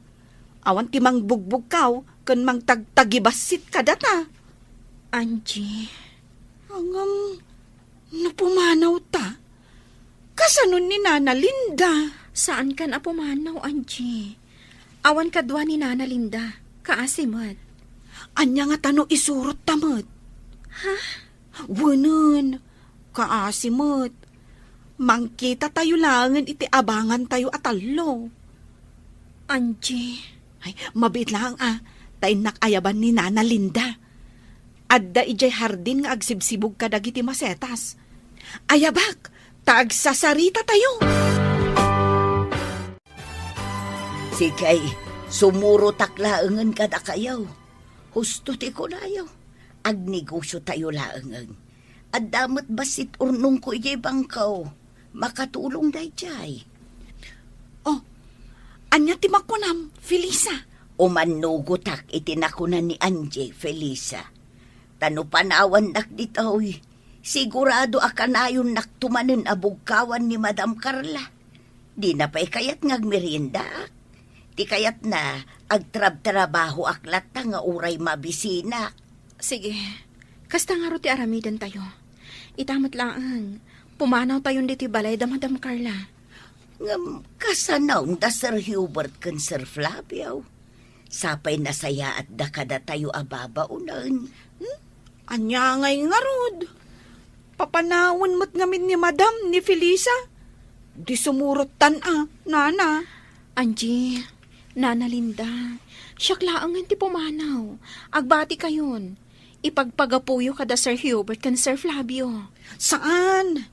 Awan ti mangbugbugkaw ken mangtagtagibassit kadata. Angie. Ngem, no pumanaw ta, kasano ni Nana Linda? Saankan a pumanaw, Angie. Awan kadua ni Nana Linda. Kaasi met. Ania ngata no isurot ta met? Ha? Wenen, kaasi met. Mangkita tayo laengen iti abangan tayo a tallo. Angie. Ay, mabiit laeng a. ta innak ayaban ni Nana Linda. Adda idiay hardin nga agsibsibug kadagiti masetas. Ayabak, ta agsasarita tayo. Sige, sumurotak laengen kadakayo. Husto ti kunayo. Agnegosio tayo laengen. Adda met bassit urnongko idiay bangko. Makatulong daydiay. Oh, ania ti makunam, Felisa? Umannugotak iti nakuna ni Angie, Felisa. Ta no panawandak ditoy, sigurado a kanayonnak tumanen a bugkawan ni Madam Carla. Dina pay kayat nga agmeriendaak. Ti kayatna, agtrabtrabahoak latta nga uray mabisinak. Sige, kasta ngarud ti aramidentayo. Ita met laeng, pumanawtayon ditoy balay da Madam Carla. Ngem kasano da Sir Hubert ken Sir Flavio? Sapay nasayaatda kadatayo a babaonen. Hmm? Ania ngay ngarud? Papanawen met ngamin ni Madam ni Felisa? Di sumurottan a, Nana. Angie, Nana Linda, siak laengen ti pumanaw. Agbatikayon. Ipagpagapuyo kada Sir Hubert ken Sir Flavio. Saan?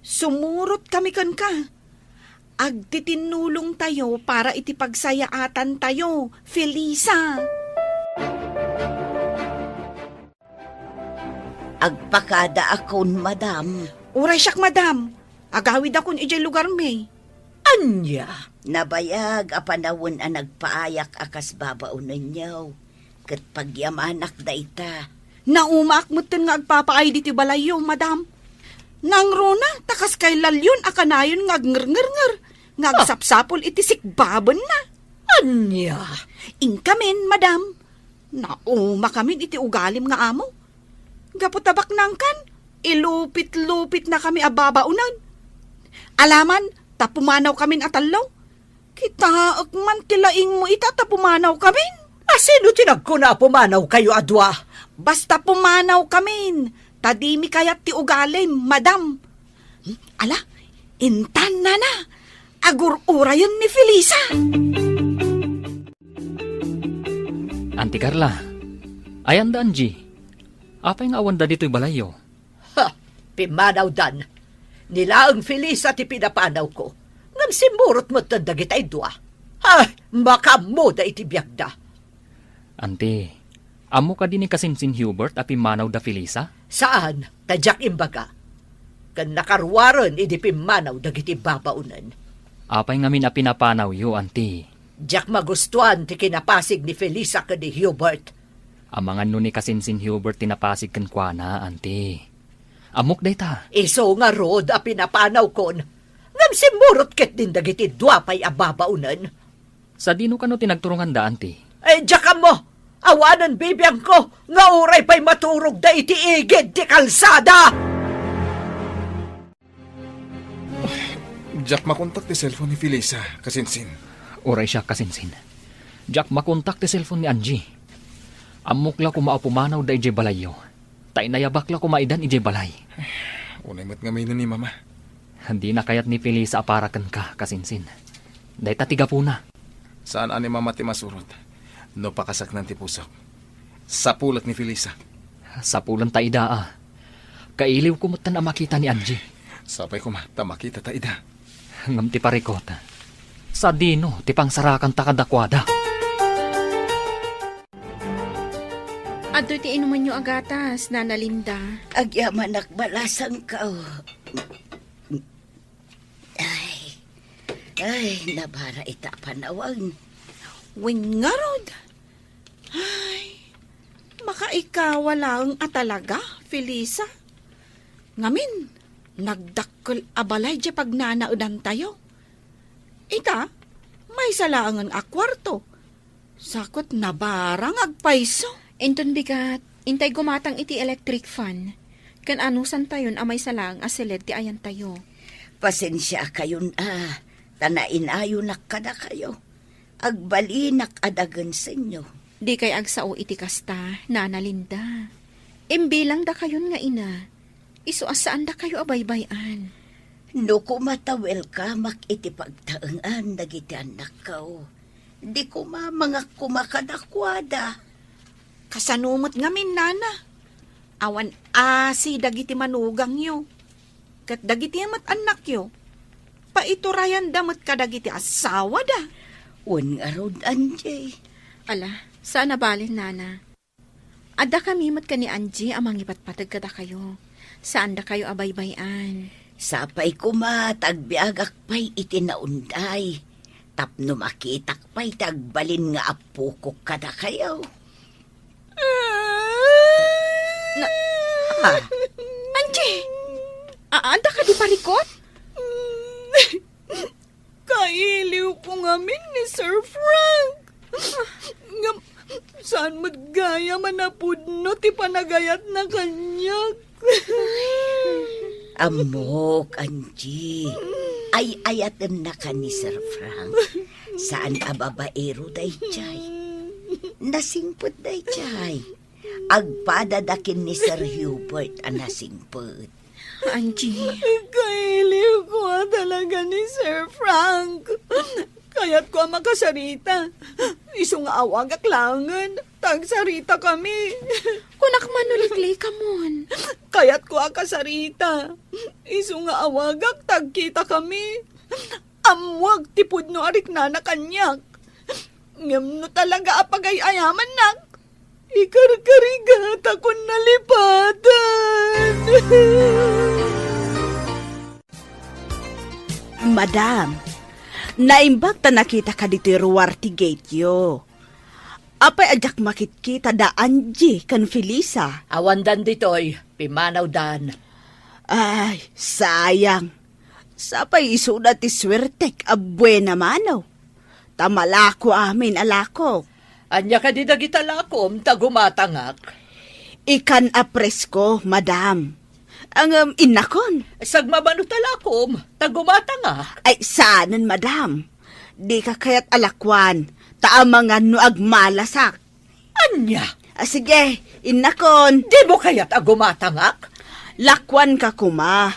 Sumurot kami kenka. Agtitinnulong tayo para iti pagsayaatan tayo, Felisa. Agpakadaakon, madam. Uray siak, madam. Agawidakon idiay lugarmi. Ania? Nabayag a panawen a nagpaayak a kas babaonenyo. Ket pagyamanak dayta. Naumaak metten nga agpapaay ditoy balayyo, madam. Nangruna, ta kas kay lalyon a kanayon nga agngerngernger, nga Ah. agsapsapul iti sikbabenna. Ania? Inkamin, madam. Naumakamin iti ugalim nga amo. Gapu ta baknangkan, ilupit-lupitnakami a babaonen. Alaman, ta pumanawkamin a tallo. Kitaek man ti laingmo ita ta pumanawkamin. A sino ti nagkuna a pumanawkayo a dua? Basta pumanawkamin, ta dimi kayat ti ugalim, madam. Hmm, ala, intan, nana, agur-urayen ni Felisa. Anti Carla, ayan da Angie? Apay nga awanda ditoy balayyo? Ha! Pimmanawdan. Ni laeng Felisa ti pinapanawko. Ngem simmurot metten dagitay dua. Ha! Makaammoda iti biagda. Anti, ammo kadi ni kasinsin Hubert a pimmanaw da Felisa? Saan, ta diak imbaga. Ken nakaruaren idi pimmanaw dagiti babaonen. Apay ngamin a pinapanawyo, anti? Diak magustuan ti kinapasig ni Felisa ken ni Hubert. Amangan no ni kasinsin Hubert ti napasig kenkuana, anti. Ammok dayta. Isu ngarud a pinapanawkon. Ngem simmurot ketdin dagiti dua pay a babaonen. Sadino kano ti nagturonganda, anti? Eh, diak ammo. Awanen bibiangko nga uray pay maturogda iti igid ti kalsada. Diak makontak ti cellphone ni Felisa, kasinsin. Uray siak, kasinsin. Diak makontak ti cellphone ni Angie. Ammok la koma a pumanawda idiay balayyo. Ta inayabak la koma idan idiay balay. Unay met ngamin ni Mama. Dina kayat ni Felisa a para kenka, kasinsin. Dayta ti gapuna. Saan a ni Mama ti masurot no pakasaknan ti pusok. Sapulek ni Felisa. Sapulenta ida a. Kailiwko metten a makita ni Angie. Sapay koma ta makitata ida. Ngem ti parikot, sadino ti pangsarakanta kadakuada? Adtoy ti inumenyo a gatas, Nana Linda. Agyamanak balasangko. Ay. Ay, nabara ita a panawen. Wen ngarud. Ay, makaikawa laeng a talaga, Felisa. Ngamin, nagdakkel a balay diay pagnanaedantayo. Ita, maysa laengen a kuarto. Sa ket nabara nga agpayso. Inton bigat, intay gumatang iti electric fan, ken anusantayon a maysa laeng a siled ti ayantayo. Pasensiakayon a, ta nainayonak kadakayo. Agbalinak a dagensenyo. Dikay agsao iti kasta, Nana Linda. Imbilangdakayon nga ina, isu a saandakayo a baybay-an. No koma ta welcomeak iti pagtaengan dagiti annakko, di koma mangakuma kadakuada. Kasano met ngamin, nana? Awan asi dagiti manugangyo. Ket dagiti met annakyo, paiturayanda met kadagiti asawada. Wen ngarud, Angie. Ala, saan a bale, nana. Adda kami met ken ni Angie a mangipatpateg kadakayo. Saandakayo a baybay-an. Sapay koma ta agbiagak pay iti naunday, tapno makitak pay ti agbalin nga appokok kadakayo. Na, ah, Angie! A-, adda kadi parikut? Kailiwko ngamin ni Sir Frank. Ngem, saan met gayam a napudno ti panagayatna kaniak. Ammok, Angie. Ay-ayatennaka ni Sir Frank. Saan a babaero daydiay. Nasingpet daydiay. Agpadada ken ni Sir Hubert a nasingpet. Angie. Kailiwko a talaga ni Sir Frank. Kayatko a makasarita. Isu nga awagak laengen, ta agsaritakami. Kunak man no liklikamon. Kayatko a kasarita. Isu nga awagak, ta agkitakami. Ammoak ti pudno a riknana kaniak. Ngem no talaga a pagay-ayamannak, ikarkarigatakon nalipatan. Madam, naimbag ta nakitaka ditoy ruar ti gateyo. Apay a diak makitkita da Angie ken Felisa? Awandan ditoy, pimmanawdan. Ay, sayang. Sapay isuda ti suertek a buena mano. Ta malako amin a lakok. Ania kadi dagita lakom ta gumatangak? Ikan a presko, madam. Ngem, innakon. Sagmamano ta lakom ta gumatangak. Ay, saanen, madam. Dika kayat a lakuan, ta amangan no agmalasak. Ania? Ah, sige, innakon. Dimo kayat a gumatangak? Lakuanka koma.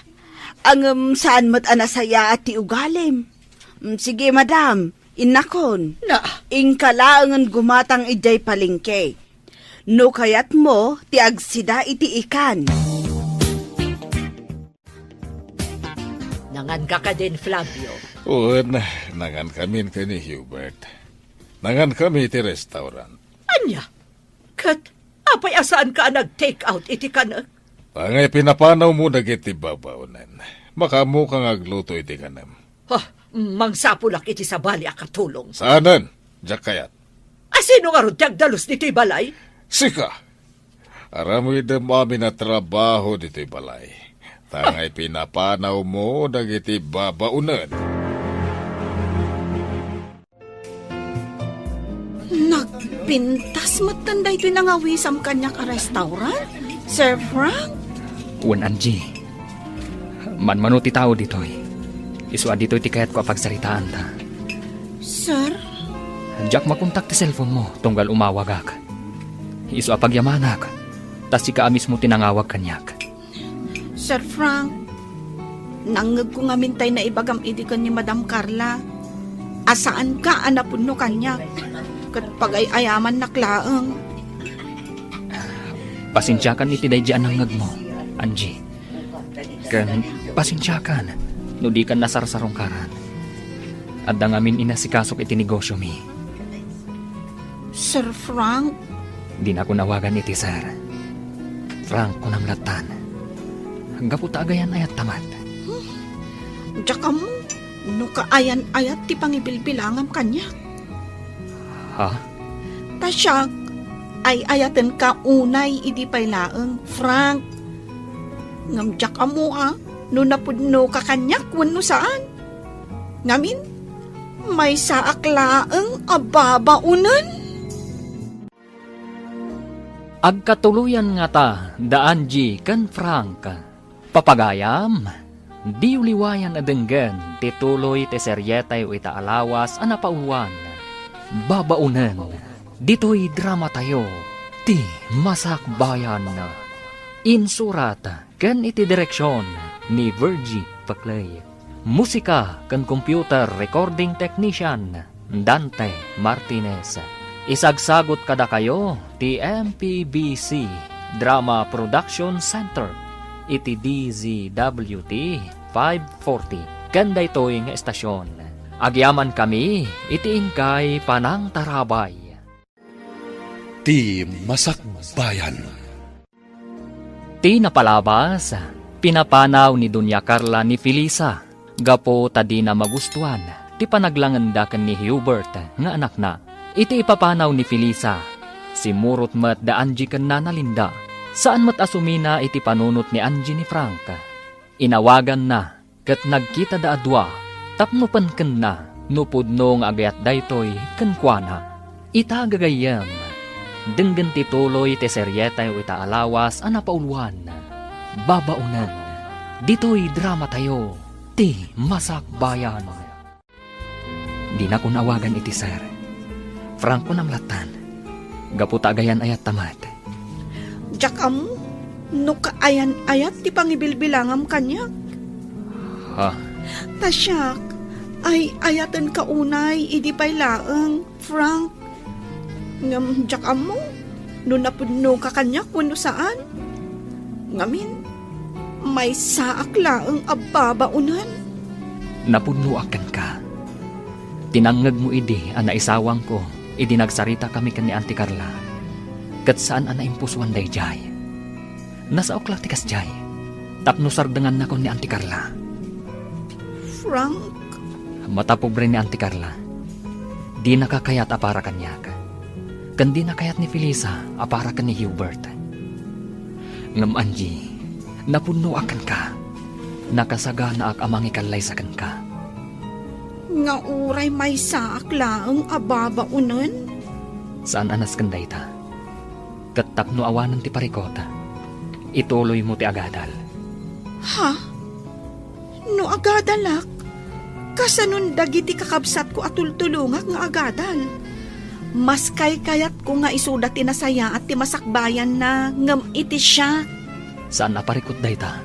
Ngem, saan met a nasayaat ti ugalim. Mm, sige, madam, innakon. Na. Inka laengen gumatang idiay palengke. No kayatmo ti agsida iti ikan. Nanganka kadin, Flavio? Wen, nangankamin ken ni Hubert. Nangankami iti restaurant. Ania? Ket apay a saanka a nag-take out iti kanek? Angay pinapanawmo dagiti babaonen. Makaammok nga agluto iti kanem. Ha, mangsapulak iti sabali a katulong. Saanen, diak kayat. A sino ngarud ti agdalus ditoy balay? Sika! Aramidem amin a trabaho ditoy balay. Ta angay pinapanawmo dagiti babaonen. Nagpintas metten daytoy nangawisam kaniak a restaurant, Sir Frank? Wen, Angie. Manmano ti tao ditoy. Isu a ditoy ti kayatko a pagsaritaanta. Sir? Diak makontak ti cellphone mo tunggal umawagak. Isu a pagyamanak, ta sika a mismo ti nangawag kaniak. Sir Frank, nangngegko ngamin tay naibagam idi ken ni Madam Carla a saanka a napudno kaniak ket pagay-ayamannak laeng. Pasensiakan iti daydi a nangngegmo, Angie. Ken pasensiakan no dikan nasarsarungkaran. Adda ngamin inasikasok iti negosyomi. Sir Frank? Dinakon awagan iti sir. Frank, kunam lattan. Gapu ta agayan-ayatta met. Hmm. Diak ammo no kaayan-ayat ti pangibilbilangam kaniak. Ha? Ta siak, ay-ayatenka unay idi pay laeng, Frank. Ngem diak ammo a no napudnoka kaniak wenno saan. Ngamin, maysaak laeng a babaonen. Agkatuloyan ngata da Angie ken Frank. Papagayam, diyo liwayan a denggen ti tuloy ti serietayo ita a lawas a napauluan, Babaonen, ditoy dramatayo, Ti Masakbayan. Insurat ken iti direksion ni Virgie Paclay. Musika ken computer recording technician, Dante Martinez. Isagsagut kadakayo ti M P B C Drama Production Center iti D Z W T five forty ken daytoy nga estasion. Agyamankami iti inkay panangtarabay. Ti Masakbayan. Ti napalabas, pinapanaw ni Doña Carla ni Felisa gapu ta dina magustuan ti panaglangenda ken ni Hubert nga anakna. Iti ipapanaw ni Felisa, simmurot met da Angie ken Nana Linda. Saan met a sumina iti panunot ni Angie ni Frank. Inawaganna ket nagkitada a dua tapno penkenna no pudno nga agayat daytoy kenkuana. Ita gagayyem, denggen ti tuloy ti serietayo ita a lawas a napauluan, Babaonen. Ditoy dramatayo, Ti Masakbayan. Dinakon awagan iti sir. Frank, kunam lattan. Gapu ta agayan-ayatta met. Diak ammo no kaayan-ayat ti pangibilbilangam kaniak. Ha? Ta siak, ay-ayatenka unay idi pay laeng, Frank. Ngem diak ammo no napudnoka kaniak wenno saan. Ngamin, maysaak laeng a babaonen. Napudnoak kenka. Tinangngegmo idi a naisawangko idi nagsaritakami ken ni Auntie Carla. Ket saan a naimpusoan daydiay. Nasaok la ti kasdiay, tapno sardengannakon ni Auntie Carla. Frank. Matapobre ni Auntie Carla. Dinaka kayat a para kaniak. Ken dina kayat ni Felisa a para ken ni Hubert. Ngem Angie, napudnoak kenka. Nakasaganaak a mangikallaysa kenka. Nga uray maysaak laeng a babaonen? Saan a nasken dayta. Ket tapno awanen ti parikut, ituloymo ti agadal. Ha? No agadalak, kasanon dagiti kakabsatko a tultulongak nga agadal? Mas kaykayatko nga isuda ti nasayaat ti masakbayanna ngem iti siak. Saan a parikut dayta.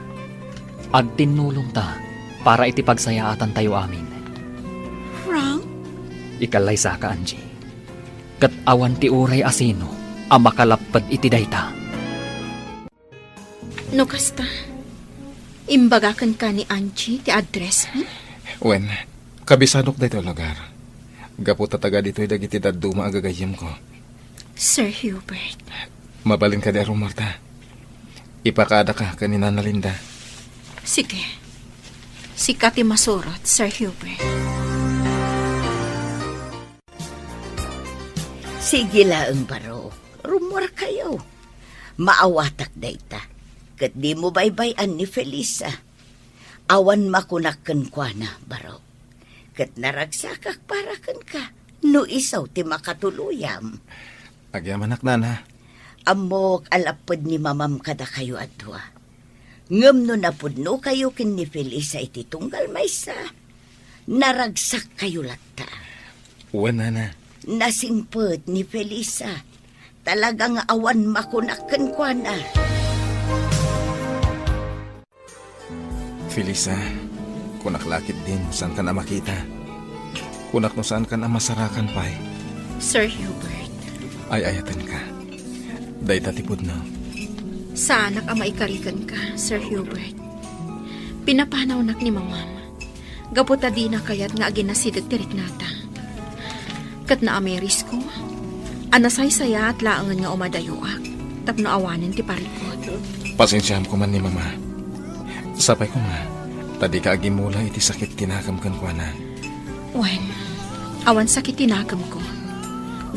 Agtinnulongta para iti pagsayaatantayo amin. Frank? Ikallaysaka, Angie. Ket awan ti uray a sino a makalapped iti dayta. No kasta, imbaga kenka ni Angie ti address, hmm? Wen, kabisanok daytoy lugar. Gapu ta taga ditoy dagiti dadduma a gagayyemko. Sir Hubert. Mabalin kadi a rummuarta? Ipakaadaka ken ni Nana Linda. Sige. Sika ti masurot, Sir Hubert. Sige laeng, baro. Rummuarkayo. Maawatak dayta. Ket dimo baybay-an ni Felisa. Awan makunak kenkuana, baro. Ket naragsakak para kenka, no isu ti makatuluyam. Agyamanak, Nana. Ammok a lapped ni Mamam kadakayo a dua. Ngem no napudnokayo ken ni Felisa iti tunggal maysa, naragsakkayo latta. Wen, Nana. Nasingpet ni Felisa. Talaga nga awan makunak kenkuana. Felisa, kunak la ketdin, saankan a makita. Kunak no saankan a masarakan pay. Sir Hubert. Ay-ayatenka. Dayta ti pudno. Saanak a maikari kenka, Sir Hubert. Pinapanawnak ni Mamam. Gapu ta dina kayat nga aginasideg ti riknata. Ket naamirisko a nasaysayaat laengen nga umadayoak tapno awanen ti parikut. Pasensiaam koma ni Mama. Sapay koma ta dika agimmula iti sakit ti nakem kenkuana. Wen, awan sakit ti nakemko.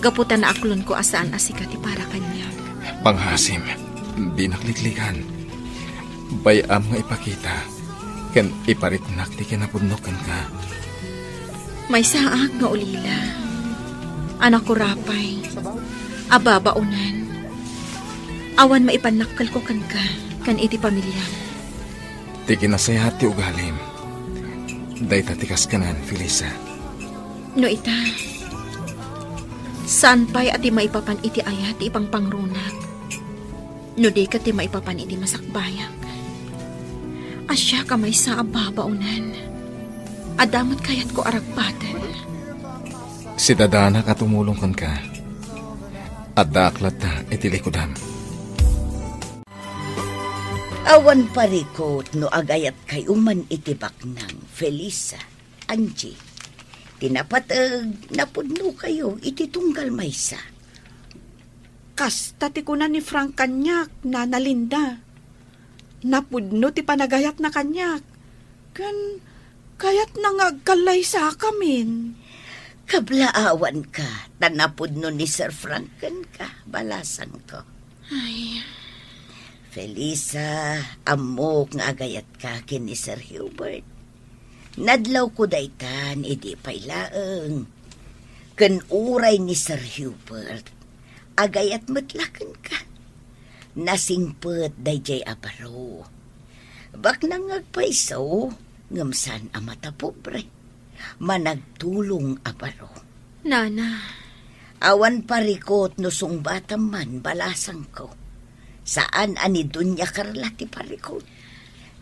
Gapu ta naaklonko a saan a sika ti para kaniak. Pangngaasim, dinak liklikan. Bay-am nga ipakita ken ipariknak ti kinapudno kenka. Maysaak nga ulila. Anakko rapay. Ababaonan. Awan maipannakkelko kenka ken iti pamiliam. Ti kinasayaat ti ugalim. Dayta ti kaskanan, Felisa. No ita, saan pay a ti maipapan iti ayat ti ipangpangrunak? No di ket ti maipapan iti masakbayak. Siak a maysa a babaonan. Adda met kayatko a ragpaten. Sidadanak a tumulong kenka. Addaak latta iti likudam. Awan parikut no agayatkayo man iti baknang, Felisa, Angie. Ti napateg, napudnokayo iti tunggal maysa. Kasta ti kuna ni Frank kaniak, Nana Linda. Napudno ti panagayatna kaniak. Ken kayatna nga agkallaysakamin. Kablaawanka, ta napudno ni Sir Frank kenka, balasangko. Ay. Felisa, ammok nga agayatka ken ni Sir Hubert. Nadlawko daytan idi pay laeng. Ken uray ni Sir Hubert, agayat met la kenka. Nasingpet daydiay a baro. Baknang nga agpayso, ngem saan a matapobre. Managtulong a baro. Nana. Awan parikut no sungbatam man, balasangko. Saan a ni Doña Carla ti parikut.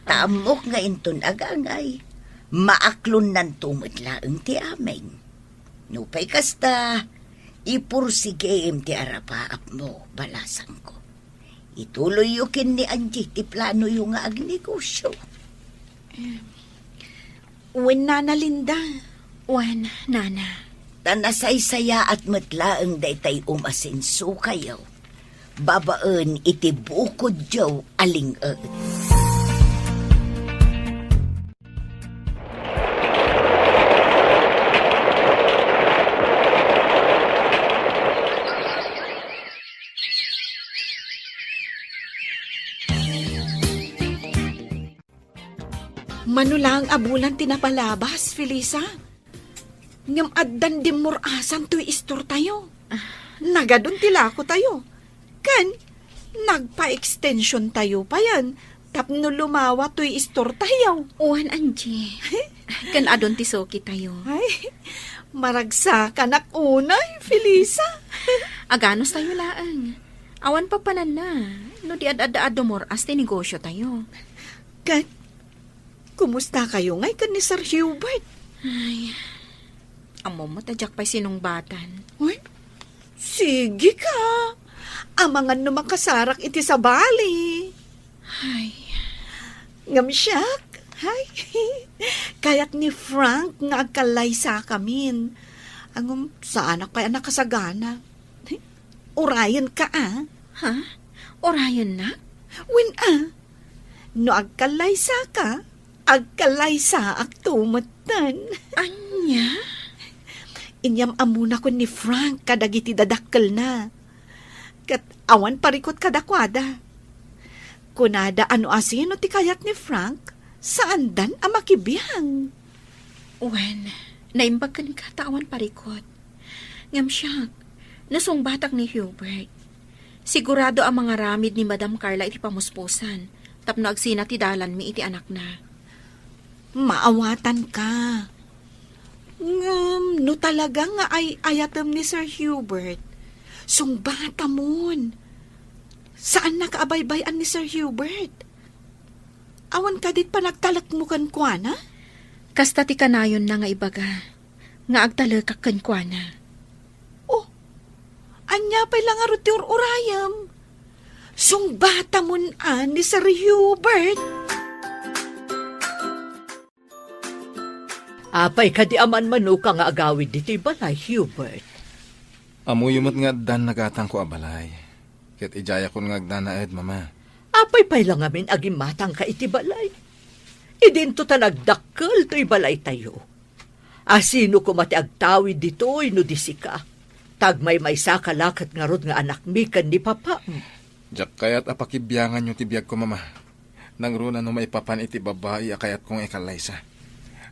Ta ammok nga inton agangay, maaklonnanto met laeng ti amin. Nupay kasta, ipursigim ti arapaapmo, balasangko. Ituloyyo ken ni Angie ti planoyo nga agnegosio. Em, wen, Nana Linda. Wen, Nana. Ta nasaysayaat met laeng daytay umasensokayo babaen iti bukodyo a ling-et. Mano laeng a bulan ti napalabas, Felisa. Ngem addan dimmur-asan toy istortayo. Ah. Nagadun ti lakotayo. Ken nagpa-extensiontayo payen tapno lumawa toy istortayo. Wen, Angie. Ken adun ti sukitayo. Ay, maragsakanak unay, Felisa. Aganustayo laeng. Awan papananna no di ad-adda a dumur-as ti negosiotayo. Ket, kumustakayo ngay ken ni Sir Hubert? Ay, ammom met a diak pay sinungbatan. Uy, sige ka. Amangan no makasarak iti sabali. Ay. Ngem siak, ay, kayat ni Frank nga agkallaysakamin. Ngem saanak pay a nakasagana. Urayenka, a. Ha? Urayennak? Wen, a. No agkallaysaka, agkallaysaakto metten. Ania? Inyam-ammona ken ni Frank kadagiti dadakkelna. Ket awan parikut kadakuada. Kunada a no asino ti kayat ni Frank, saandan a makibiang. Wen, naimbag kenka ta awan parikut. Ngem siak, nasungbatak ni Hubert. Sigurado a mangaramid ni Madam Carla iti pamuspusan tapno agsina ti dalanmi iti anakna. Maawatanka. Ngem no talaga nga ay-ayatem ni Sir Hubert, sungbatamon. Saannaka a baybay-an ni Sir Hubert. Awan kadit panagtalekmo kenkuana? Kasta ti kanayonna nga ibaga nga agtalekak kenkuana. Oh, ania pay la ngarud ti ur-urayem? Sungbatamon a ni Sir Hubert. Apay kadi a manmanoka nga agawid ditoy balay, Hubert? Ammoyo met nga addan nagatangko a balay. Ket idiayakon nga agnanaed, Mama. Apay pay la ngamin a gimmatangka iti balay? Idinto ta nagdakkel toy balaytayo. Asino koma ti agtawid ditoy no di sika? Ta agmaymaysaka la ket ngarud nga anakmi ken ni papam. Diak kayat a pakibianganyo ti biagko, Mama. Nangruna no maipapan iti babai a kayatko nga ikallaysa.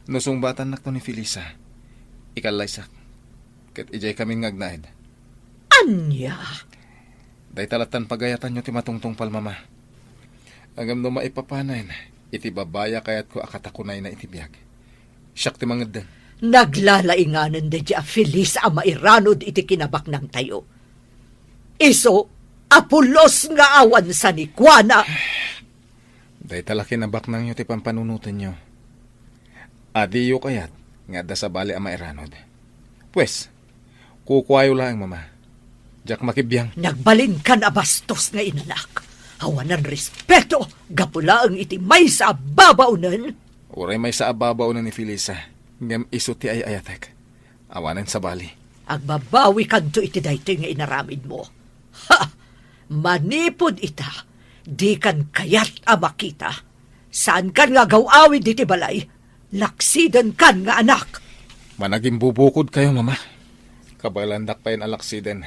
No sungbatannakto ni Felisa, ikallaysak. Ket idiay kami nga agnaed. Ania? Dayta lattan pagayatanyo ti matungtungpal, Mama. Ngem no maipapanen iti babai a kayatko a katakunayna iti biag, siak ti mangeddeng. Naglalainganen daydi a Felisa a mairanod iti kinabaknangtayo. Isu a pulos nga awan sanikuana. Dayta la kinabaknangyo ti pampanunotenyo. Adiyo kayat nga adda sabali a mairanod. Pues, kukuayo laeng, Mama. Diak makibiang. Nagbalinkan a bastos nga inanak. Awanan respeto, gapu laeng iti maysa a babaonen. Uray maysa a babaonen ni Felisa, ngem isu ti ay-ayatek. Awanen sabali. Agbabawikanto iti daytoy nga inaramidmo. Ha! Manipud ita, dikan kayat a makita. Saankan nga agaw-awid iti balay. Laksidenkan nga anak. Managimbubukodkayo, Mama. Kabaelandak payen a laksiden.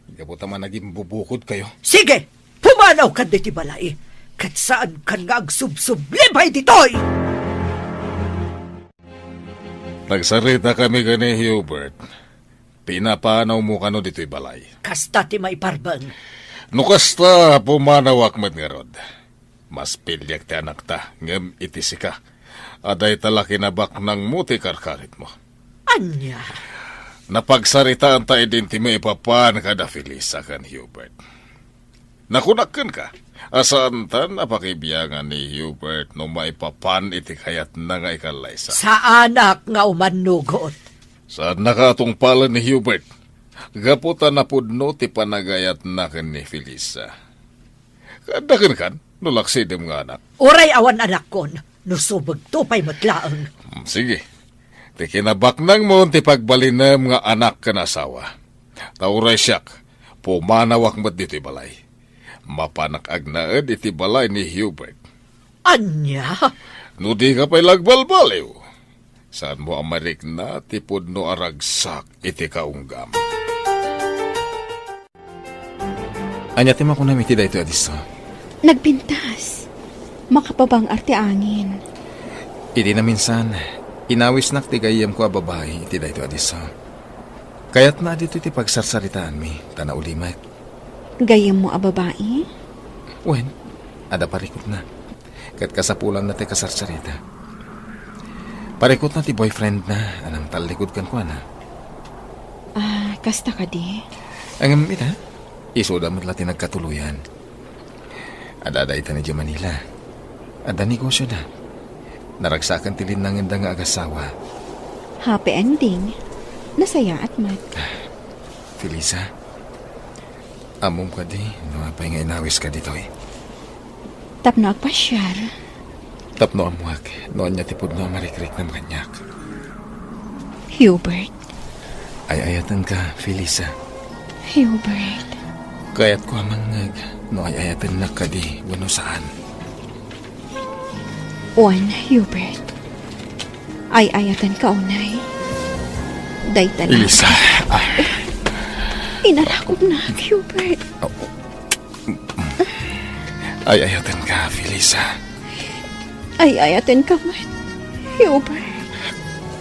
Gapu ta managimbubukodkayo. Sige! Pumanawkan ditoy balay. Ket saankan nga agsubsubli pay ditoy! Nagsaritakami ken ni Hubert. Pinapanawmo kano ditoy balay? Kasta ti maiparbeng. No kasta, pumanawak met ngarud. Mas piliek ti anakta, ngem iti sika, a dayta la kinabaknangmo ti karkaritmo. Ania? Napagsaritaanta idin ti maipapan kada Felisa ken Hubert. Nakunak kenka, a saantan a pakibiangan ni Hubert no maipapan iti kayatna nga ikallaysa. Saanak nga umannugot. Saannaka a tungpalen ni Hubert, gapu ta napudno ti panagayatna ken ni Felisa. Kaadda kenkan, no laksidem nga anak. Uray awan anakkon, no subegto pay met laeng. Hmm, sige. Ti kinabaknangmo ti pagbalinem nga anak ken asawa. Ta uray siak, pumanawak met ditoy balay. Mapanak agnaed iti balay ni Hubert. Ania? No dika pay la agbalbaliw, saanmo a marikna ti pudno a ragsak iti kaunggam. Ania ti makunam iti daytoy a disso? Nagpintas. Makapabang-ar ti angin. Idi naminsan, inawisnak ti gayyemko a babai iti daytoy a disso. Kayatna a ditoy ti pagsarsaritaanmi, ta naulimek. Gayyemmo a babai? Wen, adda parikutna. Ket kasapulanna ti kasarsarita. Parikutna ti boyfriendna a nangtallikud kenkuana. Ah, kasta kadi? Ngem ita, isuda met la ti nagkatuloyan. Adda dayta idiay Manila. Adda negosioda. Naragsakan ti linnangenda nga agasawa. Happy ending. Nasayaat met. Felisa, ammom kadi no apay nga inawiska ditoy? Tapno agpasiar. Tapno ammuak no ania ti pudno a marikriknam kaniak. Hubert. Ay-ayatenka, Felisa. Hubert. Kayatko a mangngeg no ay-ayatennak kadi wenno saan. Wen, Hubert. Ay-ayatenka unay. Dayta la. Felisa. Ah. Inarakupnak, Hubert. Oh. Ay-ayatenka, Felisa. Ay-ayatenka met, Hubert.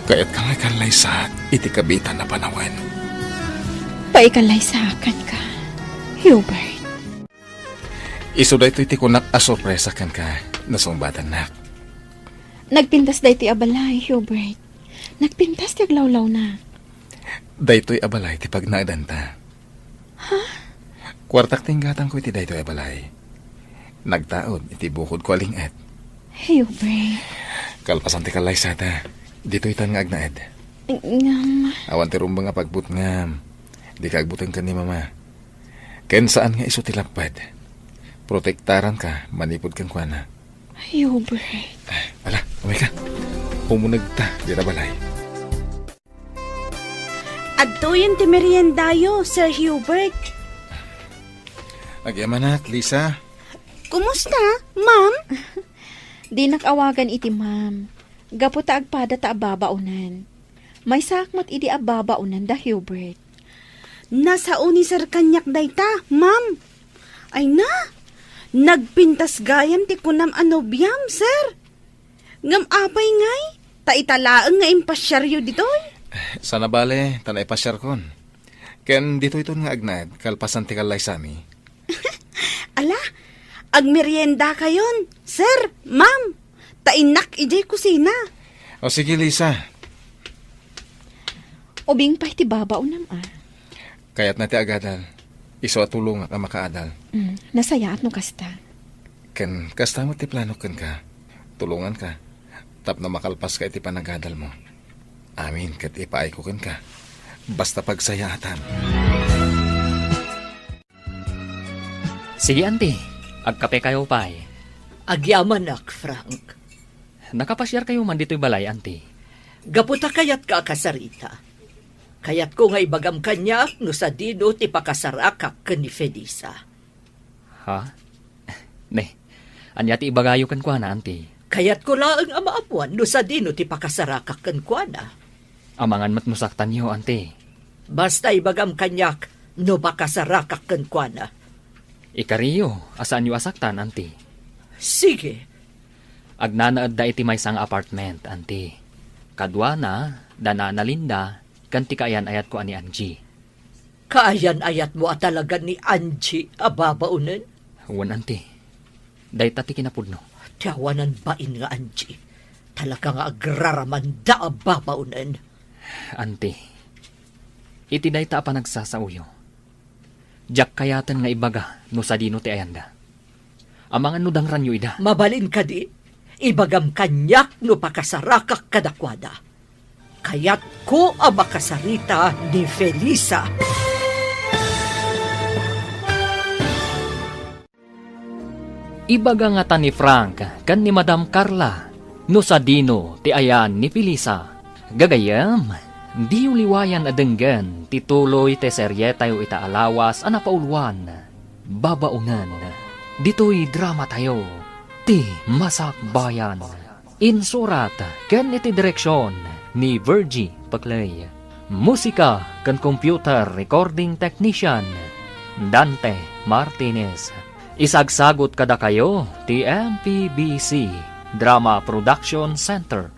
Kayatka nga ikallaysaak iti kabiitan a panawen. Paikallaysaak kenka, Hubert. Isu daytoy ti kunak a sorpresa kenka, nasungbatannak. Nagpintas daytoy a balay, Hubert. Nagpintas ti aglawlawna. Daytoy a balay ti pagnaedanta. Ha? Kuartak ti inggatangko iti daytoy a balay. Nagtaud iti bukodko a ling-et. Hubert. Kalpasan ti kallaysata, ditoytan nga agnaed. Ngem. Awan ti rumbeng a pagbutngam. Dika agbuteng ken ni Mama. Ken saan nga isu ti lapped. Protektaranka manipud kenkuana. Hubert. Ala, umayka. Umunegta dita balay. Adtoyen ti meriendayo, Sir Hubert. Agyamanak, Lisa. Kumusta, ma'am? Dinak awagan iti ma'am. Gapu ta agpada ta a babaonan. Maysaak met idi a babaonan da Hubert. Nasao ni Sir kaniak dayta, ma'am. Ay na, nagpintas gayam ti kunam a nobiam, sir. Ngem apay ngay, ta ita laeng nga impasiaryo ditoy? Sana bale, ta naipasiarkon. Ken ditoyton nga agnaed, kalpasan ti kallaysami. Ala, agmeriendakayon, sir, ma'am. Ta innak idiay kusina. O sige, Lisa. Ubing pay ti babaonam, a. Kayatna ti agadal. Isu a tulongak a makaadal. Mm, nasayaat no kasta. Ken kasta met ti planok kenka. Tulonganka tapno makalpaska iti panagadalmo. Amin ket ipaayko kenka. Basta pagsayaatan. Sige, Auntie. Agkapekayo pay. Agyamanak, Frank. Nakapasiarkayo man ditoy balay, Auntie? Gapu ta kayatka a kasarita. Kayatko nga ibagam kaniak no sadino ti pakasarakak ken ni Felisa. Ha? Ne, ania ti ibagayo kenkuana, Auntie? Kayatko laeng a maammuan no sadino ti pakasarakak kenkuana. Amangan met no saktanyo, Auntie. Basta ibagam kaniak no pakasarakak kenkuana. Ikariyo a saanyo a saktan, Auntie. Sige. Agnanaedda iti maysa nga apartment, Auntie. Kaduana, da Nana Linda, ken ti kaayan-ayatko a ni Angie. Kaayan-ayatmo a talaga ni Angie a babaonen? Wen, Auntie. Dayta ti kinapudno. Ti awanan bain nga Angie. Talaga nga agraramanda a babaonen. Auntie, iti dayta a panagsasaoyo, diak kayaten nga ibaga no sadino ti ayanda. Amangan no dangranyo ida. Mabalin kadi, ibagam kaniak no pakasarakak kadakuada. Kayatko a makasarita ni Felisa. Ibaga ngata ni Frank ken ni Madam Carla no sadino ti ayan ni Felisa. Gagayyem, diyo liwayan a denggen ti tuloy ti serietayo ita a lawas a napauluan, Babaonen, ditoy dramatayo, Ti Masakbayan. Insurat ken iti direksion ni Virgie Paclay. Musika ken computer recording technician, Dante Martinez. Isagsagut kadakayo ti M P B C Drama Production Center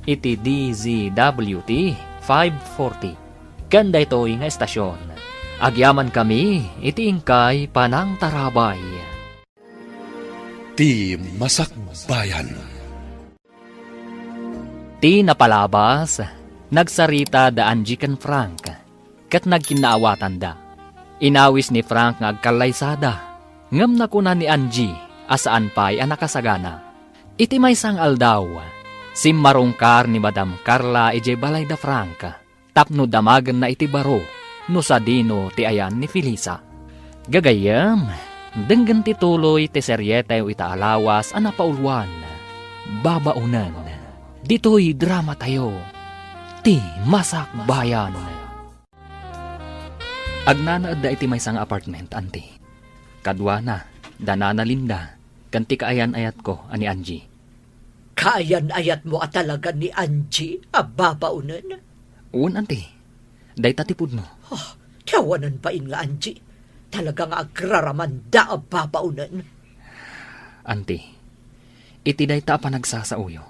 iti D Z W T five forty. Ken daytoy nga estasion, agyamankami iti inkay panangtarabay. Ti Masakbayan. Ti napalabas, nagsarita da Angie ken Frank, ket nagkinnaawatanda. Inawis ni Frank nga agkallaysada, ngem nakuna ni Angie a saan pay a nakasagana. Iti maysa nga aldaw, simmarungkar ni Madam Carla idiay balay da Frank tapno damagenna iti baro no sadino ti ayan ni Felisa. Gagayyem, denggen ti tuloy ti serietayo ita a lawas a napauluan, Babaonen, ditoy dramatayo, Ti Masakbayan. Agnanaedda iti maysa nga apartment, Auntie. Kaduana, da Nana Linda, ken ti kaayan-ayatko a ni Angie. Kaayan-ayatmo a talaga ni Angie a babaonen? Wen, Auntie. Dayta ti pudno. Ah, ti awanan bain nga Angie. Talaga nga agraramanda a babaonen. Auntie, iti dayta a panagsasaoyo,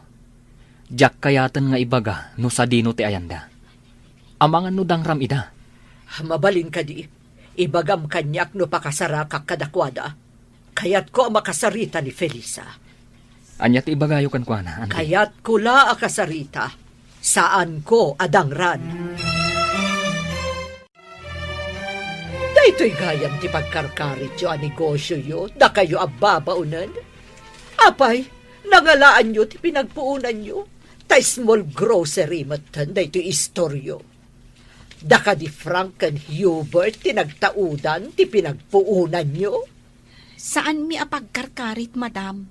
diak kayaten nga ibaga no sadino ti ayanda. Amangan no dangram ida. Mabalin kadi, ibagam kaniak no pakasarakak kadakuada. Kayatko a makasarita ni Felisa. Ania ti ibagayo kenkuana, Auntie? Kayatko la a kasarita. Saanko a dangran. Daytoy gayam ti pagkarkarityo a negosioyo, dakayo a babaonen. Apay, nangalaanyo ti pinagpuonanyo. Ta small grocery metten daytoy istoryo. Daka di Frank ken Hubert ti nagtaudan ti pinagpuonanyo? Saanmi a pagkarkarit, madam.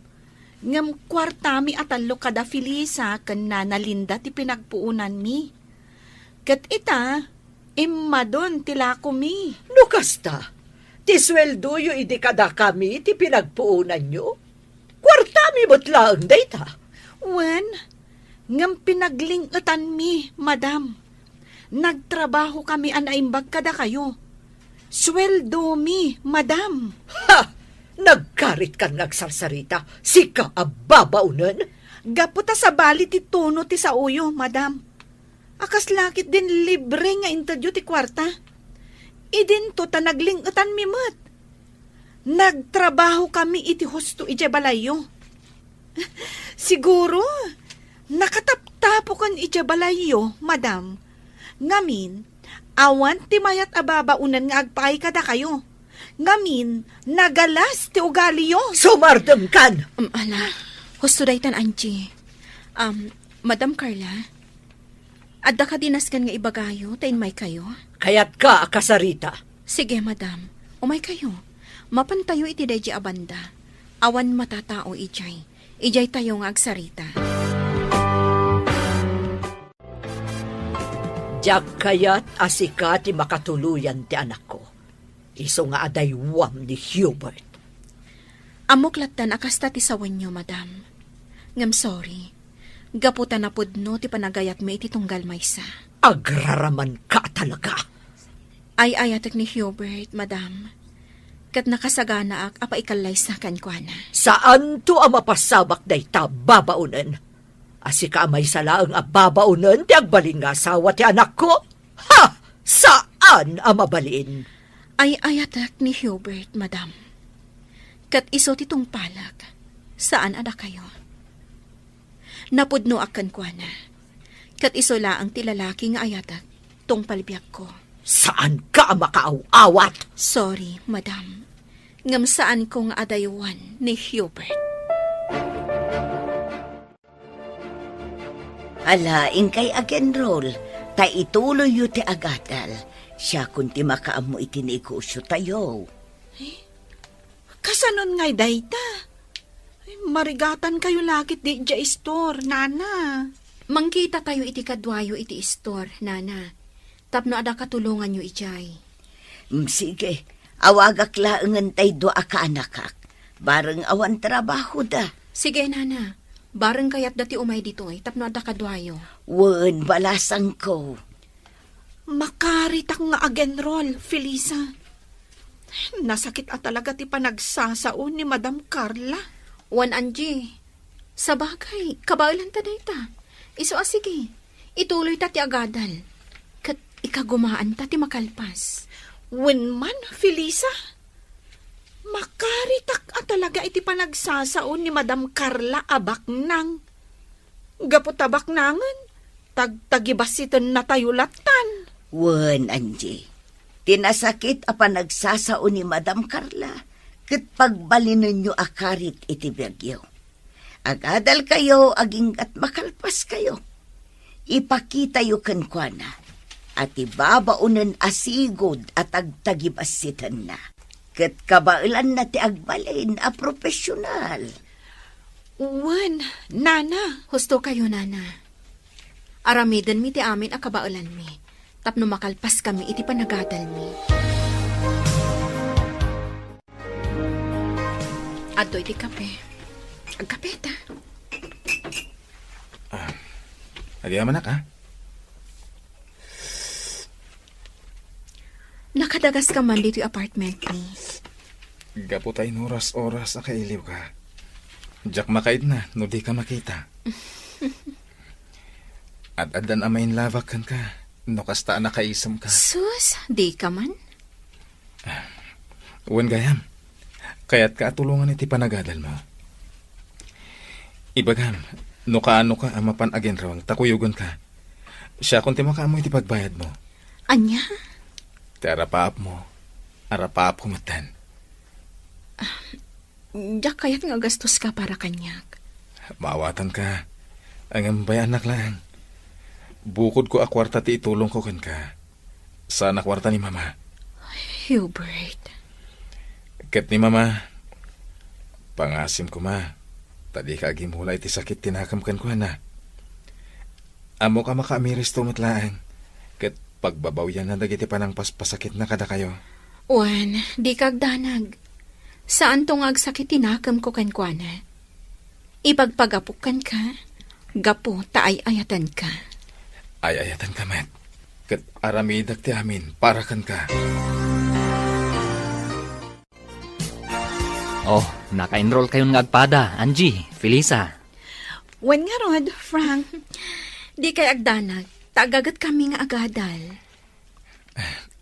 Ngem kuartami a tallo kada Felisa ken Nana Linda ti pinagpuonanmi. Ket ita, immadon ti lakomi. No kasta, ti sueldoyo idi kadakami ti pinagpuonanyo? Kuartami met laeng dayta. Wen, ngem pinagling-etanmi, madam. Nagtrabahokami a naimbag kadakayo. Sueldomi, madam. Ha! Nagkaritkan nga agsarsarita, sika a babaonen? Gapu ta sabali ti tono ti saoyo, madam. A kasla ket din libre nga intedyo ti kuarta. Idinto ta nagling-etanmi met. Nagtrabahokami iti husto idiay balayyo. Siguro, nakataptapokan idiay balayyo, madam. Ngamin, awan ti mayat a babaonen nga agpaay kadakayo. Ngamin, nagalas ti ugaliyo. Sumardengkan! Um, ala, husto daytan, Angie. Um, Madam Carla, adda kadi nasken nga ibagayo ta inmaykayo? Kayatka a kasarita. Sige, madam. Umaykayo. Mapantayo iti daydi a banda. Awan matatao idiay. Idiay tayo nga agsarita. Diak kayat a sika ti makatuloyan ti anakko. Isu nga adaywam ni Hubert. Ammok lattan a kasta ti sawenyo, madam. Ngem sorry. Gapu ta napudno ti panagayatmi iti tunggal maysa. Agraraman ka talaga. Ay-ayatek ni Hubert, madam. Ket nakasaganaak a paikallaysa kenkuana. Saanto a mapasamak dayta babaonen. A sika a maysa laeng a babaonen ti agbalin nga asawa ti anakko? Ha! Saan a mabalin! Ay-ayatek ni Hubert, madam. Ket isu ti tungpalek, saan a dakayo. Napudnoak kenkuana. Ket isu laeng ti lalaki nga ayatek, tungpal biagko. Saan ka a makaaw-awat? Sorry, madam. Ngem saanko nga adaywan ni Hubert. Ala, inkay agenrol, ta ituloyyo ti agadal. Siakon ti makaammo iti negosyo tayo. Eh, kasanon ngay dayta? Ay, marigatan kayo lakit di ja istor, nana. Mangkita tayo iti kaduayo iti istor, nana. Tapno adda katulonganyo idiay. Mm, sige. Awagak laengen tay dua a kaanakak. Bareng awan trabahoda. Sige, nana. Bareng kayatda ti umay ditoy tapno adda kaduayo. Wen, balasangko. Makaritak nga agenrol, Felisa. Nasakit a talaga ti panagsasao ni Madam Carla. Wen, Angie. Sabagay, kabaelanta dayta. Isu a sige, ituloyta ti agadal. Ket ikagumaanta ti makalpas. Wen man, Felisa, makaritak a talaga iti panagsasao ni Madam Carla a baknang. Gapu ta baknangen, tagtagibassitennatayo lattan. Wen, Angie, ti nasakit a panagsasao ni Madam Carla, ket pagbalinenyo a karit iti biagyo. Agadalkayo aginggat makalpaskayo. Ipakitayo kenkuana a ti babaonen a sigud a tagtagibassitenna. Ket kabaelanna ti agbalin a profesional. Wen, nana. Husto kayo, nana. Aramidenmi ti amin a kabaelanmi tapno makalpaskami iti panagadalmi. Adto iti kape. Agkapeta. Ah, adi amanak, ah? Nakadagaska man ditoy apartment mi. Gapu ta inuras-oras a kailiwka. Diak makaidna no dika makita. Ad-addan a mainlabak kenka no kasta a nakaisemka. Sus, dika man? Wen gayam, kayatka a tulongan iti panagadalmo. Ibagam, no kaanoka a mapan aginruang ta kuyogenka, siakon ti makaammo iti pagbayadmo. Ania? Ti arapaapmo, arapaapko metten. Diak kayat nga agastoska para kaniak. Maawatanka. Ngem bay-annak laeng. Bukodko a kuarta ti itulongko kenka. Saan a kuarta ni Mama. Hubert. Ket ni Mama, pangasim koma, ta dika agimula iti sakit ti nakem kenkuana. Ammok a makaamiristo met laeng, ket pagbabawianna dagiti panangpaspasakitna kadakayo. Wen, dika agdanag. Saanto nga agsakit ti nakemko kenkuana. Ipagpagapok kenka, gapu ta ay-ayatenka. Ay-ayatenka met, ket aramidek ti amin para kenka. Oh, naka-enroll kayon nga agpada, Angie, Felisa. Wen ngarud, Frank. Dikay agdanag, ta agaget kami nga agadal.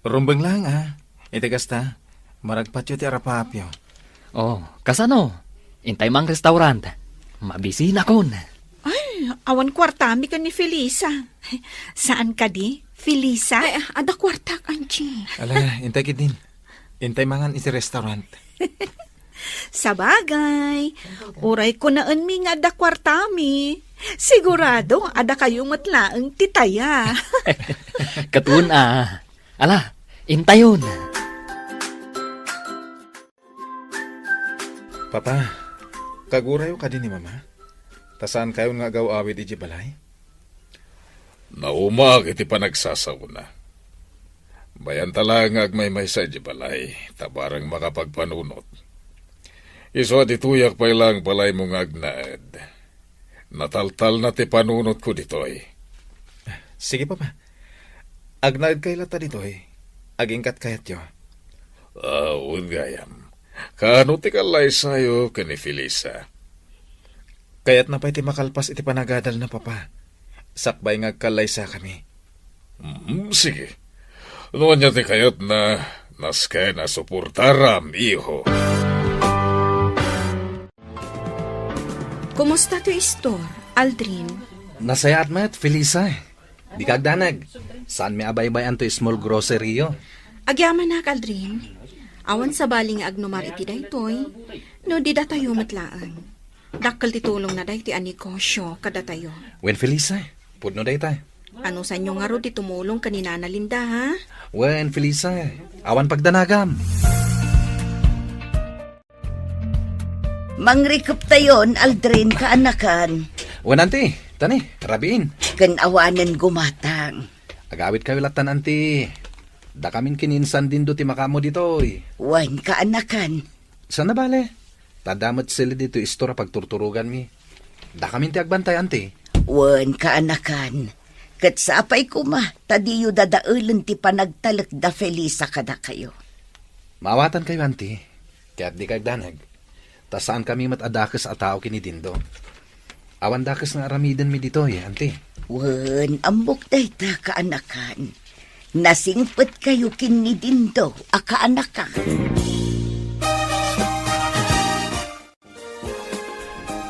Rumbeng laeng, a. Iti kasta, maragpatyo ti arapaapyo. Oh, kasano? Intay mang restaurant. Mabisinakon. Ay, awan kuartami ken ni Felisa. Saan kadi, Felisa? Ay, adda kuartak, Angie. Ala, intay ketdin. Intay mangan iti restaurant. Sabagay, uray kunaenmi nga adda kuartami. Sigurado, adda kayo met laeng ti taya. Ket wen a. Ala, intayon. Papa, kagurayo kadi ni Mama? Ta saankayon nga agaw-awid idiay balay? Naumaak iti panagsasaona. Mayanta laeng nga agmaymaysa idiay balay, ta bareng makapagpanunot. Isu a ditoyak pay laeng balaymo nga agnaed. Nataltalna ti panunotko ditoy. Sige, Papa. Agnaedkayo latta ditoy. Aginggat kayatyo. Ah, wen gayam. Kaano ti kallaysayo ken ni Felisa? Kayatna pay ti makalpas iti panagadalna, Papa. Sakbay nga agkallaysakami. Mm, sige. No ania ti kayatna, nasken a suportaram, iho. Kumusta ti istor, Aldrin? Nasayaat met, Felisa. Dika agdanag. Saanmi a baybay-an toy small grocery-yo. Agyamanak, Aldrin. Awan sabali nga agnumar iti daytoy, no di datayo met laeng. Dakkel ti tulongna daytoy a negosio kadatayo. Wen, Felisa, pudno dayta. Anusanyo ngarud ti tumulong ken ni Nana Linda, ha? Wen, Felisa, awan pagdanagam. Mangrikeptayon, Aldrin, kaanakan. Wen, anti, tani, rabiin. Ken awanen gumatang. Agawidkayo lattan, anti. Dakamin ken ni Insan Dindo ti makaammo ditoy. Wen, kaanakan. Saan a bale? Ta adda met sili ditoy istor a pagturturoganmi. Dakamin ti agbantay, anti. Wen, kaanakan. Ket sapay koma, ta diyo dadaelen ti panagtalek da Felisa kadakayo. Maawatankayo, anti. Ket dika agdanag. Ta saankami met a dakes a tao ken ni Dindo. Awan dakes nga aramidenmi ditoy, anti. Wen, ammok dayta, kaanakan. Nasingpetkayo ken ni Dindo a kaanakan.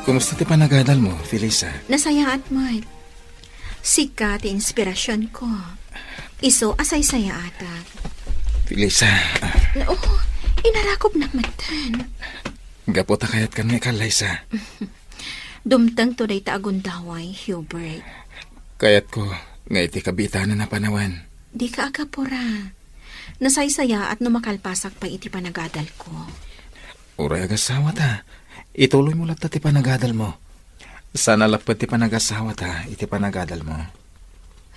Kumusta ti panagadalmo, Felisa? Nasayaat met. Sika ti inspirasionko. Isu a saysayaatak. Felisa. Oh, inarakopnak metten. Gapu ta kayatkan nga ikallaysa. Dumtengto dayta a gundaway, Hubert. Kayatko nga iti kabitanan a panawen. Dika agapura. Nasaysayaat no makalpasak pay iti panagadalko. Uray agasawa ta, ituloymo latta ti panagadalmo. Saan a lapped ti panagasawata iti panagadalmo.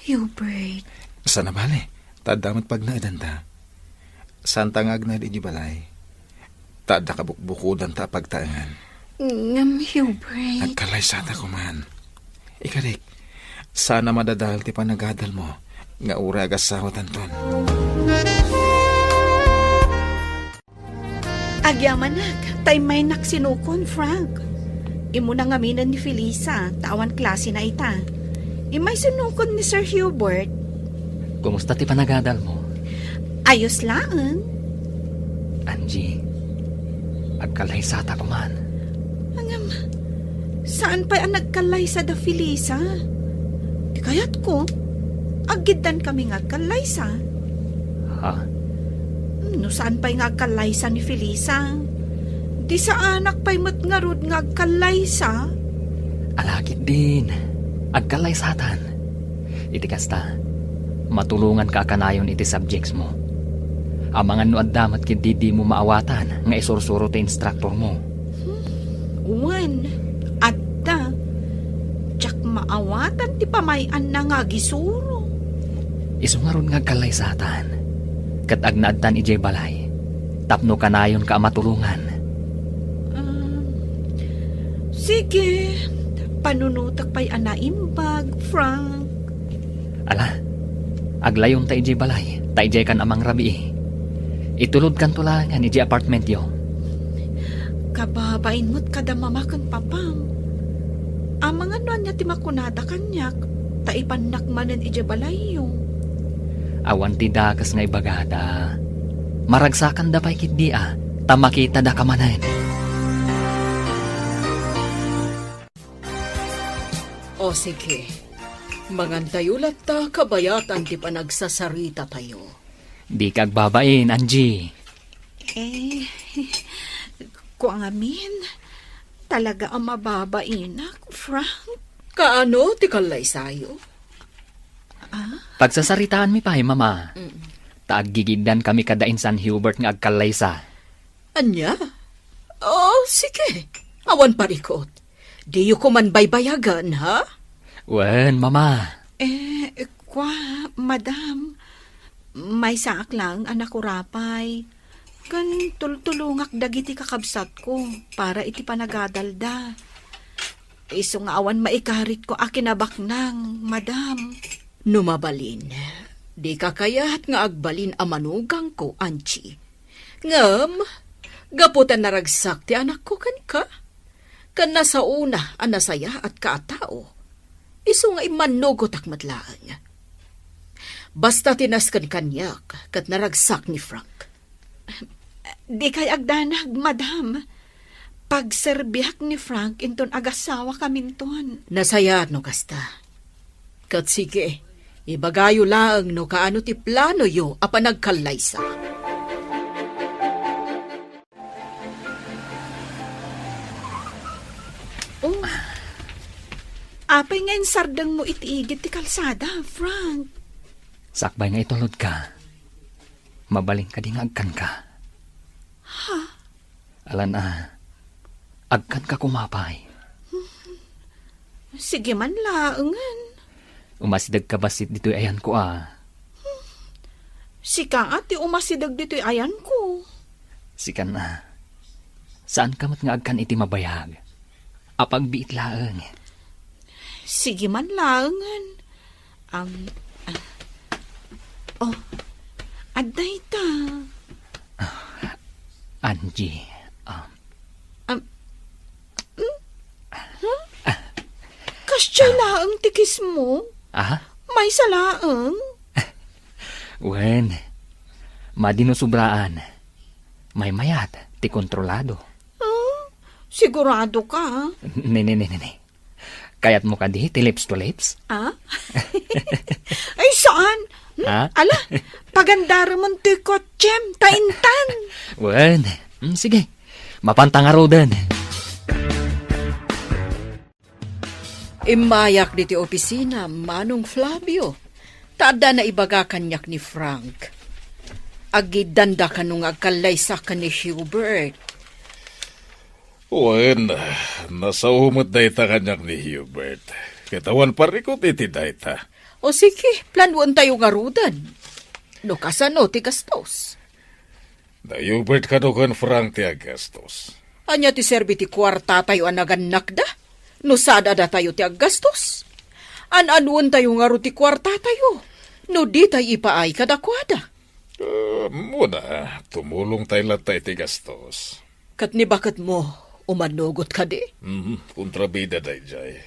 Hubert. Saan a bale, ta adda met pagnaedanta. Saanta nga agnaed idiay balay, ta adda kabukbukodanta a pagtaengan. Ngem, Hubert. Agkallaysata koman. Ikarik, saan a madadael ti panagadalmo nga uray agasawatanton. Agyamanak, ta immaynak sinukon, Frank. Immuna ngaminen ni Felisa, ta awan klasena ita. Immay sinukon ni Sir Hubert. Kumusta ti panagadalmo? Ayos laeng. Angie, agkallaysata koman. Ngem, saan pay a nagkallaysa da Felisa? Ti kayatko, aggiddan kami nga agkallaysa. Ha? No saan pay nga agkallaysa ni Felisa, di saanak pay met ngarud nga agkallaysa? Alagidin, agkallaysatan. Iti kasta, matulonganka a kanayon iti subjectsmo. Amangan no adda met ketdi dimo maawatan nga isursuro ti instructormo. Hmm, wen, adda. Diak maawatan ti pamay-anna nga agisuro. Isu ngarud nga agkallaysatan, ket agnaedtan idiay balay, tapno kanayonka a matulongan. Um, sige, panunotek pay a naimbag, Frank. Ala, aglayonta idiay balay, ta idiaykan a mangrabii. Itulodkanto laengen idiay apartmentyo. Kababain met kada mama ken papam. Amangan no ania ti makunada kaniak, ta ipannak manen idiay balayyo. Awan ti dakes nga ibagada. Maragsakanda pay ketdi a, ta makitadaka manen. O sige, mangantayo latta kabayatan ti panagsasarita tayo. Dika agbabain, Angie. Eh, kua ngamin, talaga a mababainak, Frank. Kaano ti kallaysayo? Ah? Pagsasaritaanmi pay, Mama. Mm. Ta aggigiddan kami kada insan Hubert nga agkallaysa. Ania? Oh, sige. Awan parikot. Diyo koman baybayagan, ha? Wen, Mama. Eh, kwa, Madam, maysaak laeng a nakurapay. Ken tultulongak dagiti kakabsatko para iti panagadalda. Isu nga awan maikaritko a kinabaknang, Madam. No mabalin, dika kayat nga agbalin a manugangko, Angie. Ngem, gapu ta naragsak ti anakko kenka, ken nasaona a nasayaatka a tao, isu nga immannugotak met laeng. Basta ti nasken kaniak ket naragsak ni Frank. Dikay agdanag, Madam. Pagserbiak ni Frank inton agasawakaminton. Nasayaat no kasta. Ket sige, ibagayo laeng no kaano ti planoyo a panagkallaysa. Oh, apay nga insardengmo iti igid ti kalsada, Frank? Sakbay nga itulodka, mabalin kadi nga agkanka? Ha? Alan a, agkanka koma pay. Sige man laengen. Umasidegka bassit ditoy ayanko a. Sika a ti umasideg ditoy ayanko. Sikan a. Saanka met nga agkan iti mabayag. Apagbiit laeng. Sige man laengen. Ang, ah, oh, adda ita. Angie, um, Am, hmm? Huh? Kasdiay laeng ti kiss mo? Aha? Maysa laeng? Wen, madi no sobraan. Maymayat ti kontrolado. Ah, sigurado ka? Ne, ne, ne, ne, ne. Kayatmo kadi ti lips to lips? Ah? Ay, saan? Hmm? Ah? Ala, pagandaremon ti kotsem, ta intan. Wen, mm, sige. Mapanta ngaruden. Immayak ditoy opisina, Manong Flavio. Ta adda naibaga kaniak ni Frank. Agiddanda kano nga agkallaysa ken ni Hubert. Wen, nasao met dayta kaniak ni Hubert. Ket awan parikut iti dayta. O sige, planoentayo ngaruden. No kasano ti gastos? Da Hubert kano ken Frank ti aggastos. Ania ti serbi ti kuartatayo a nagannakda? No sada datayo ti aggastos? An-anuentayo ngarud ti kuartatayo? No ditay ipaay kadakuada? Ah, muna, tumulongtay latta iti gastos. Ket ni baketmo, umanugot kadi? Mhm, kontrabida daydiay.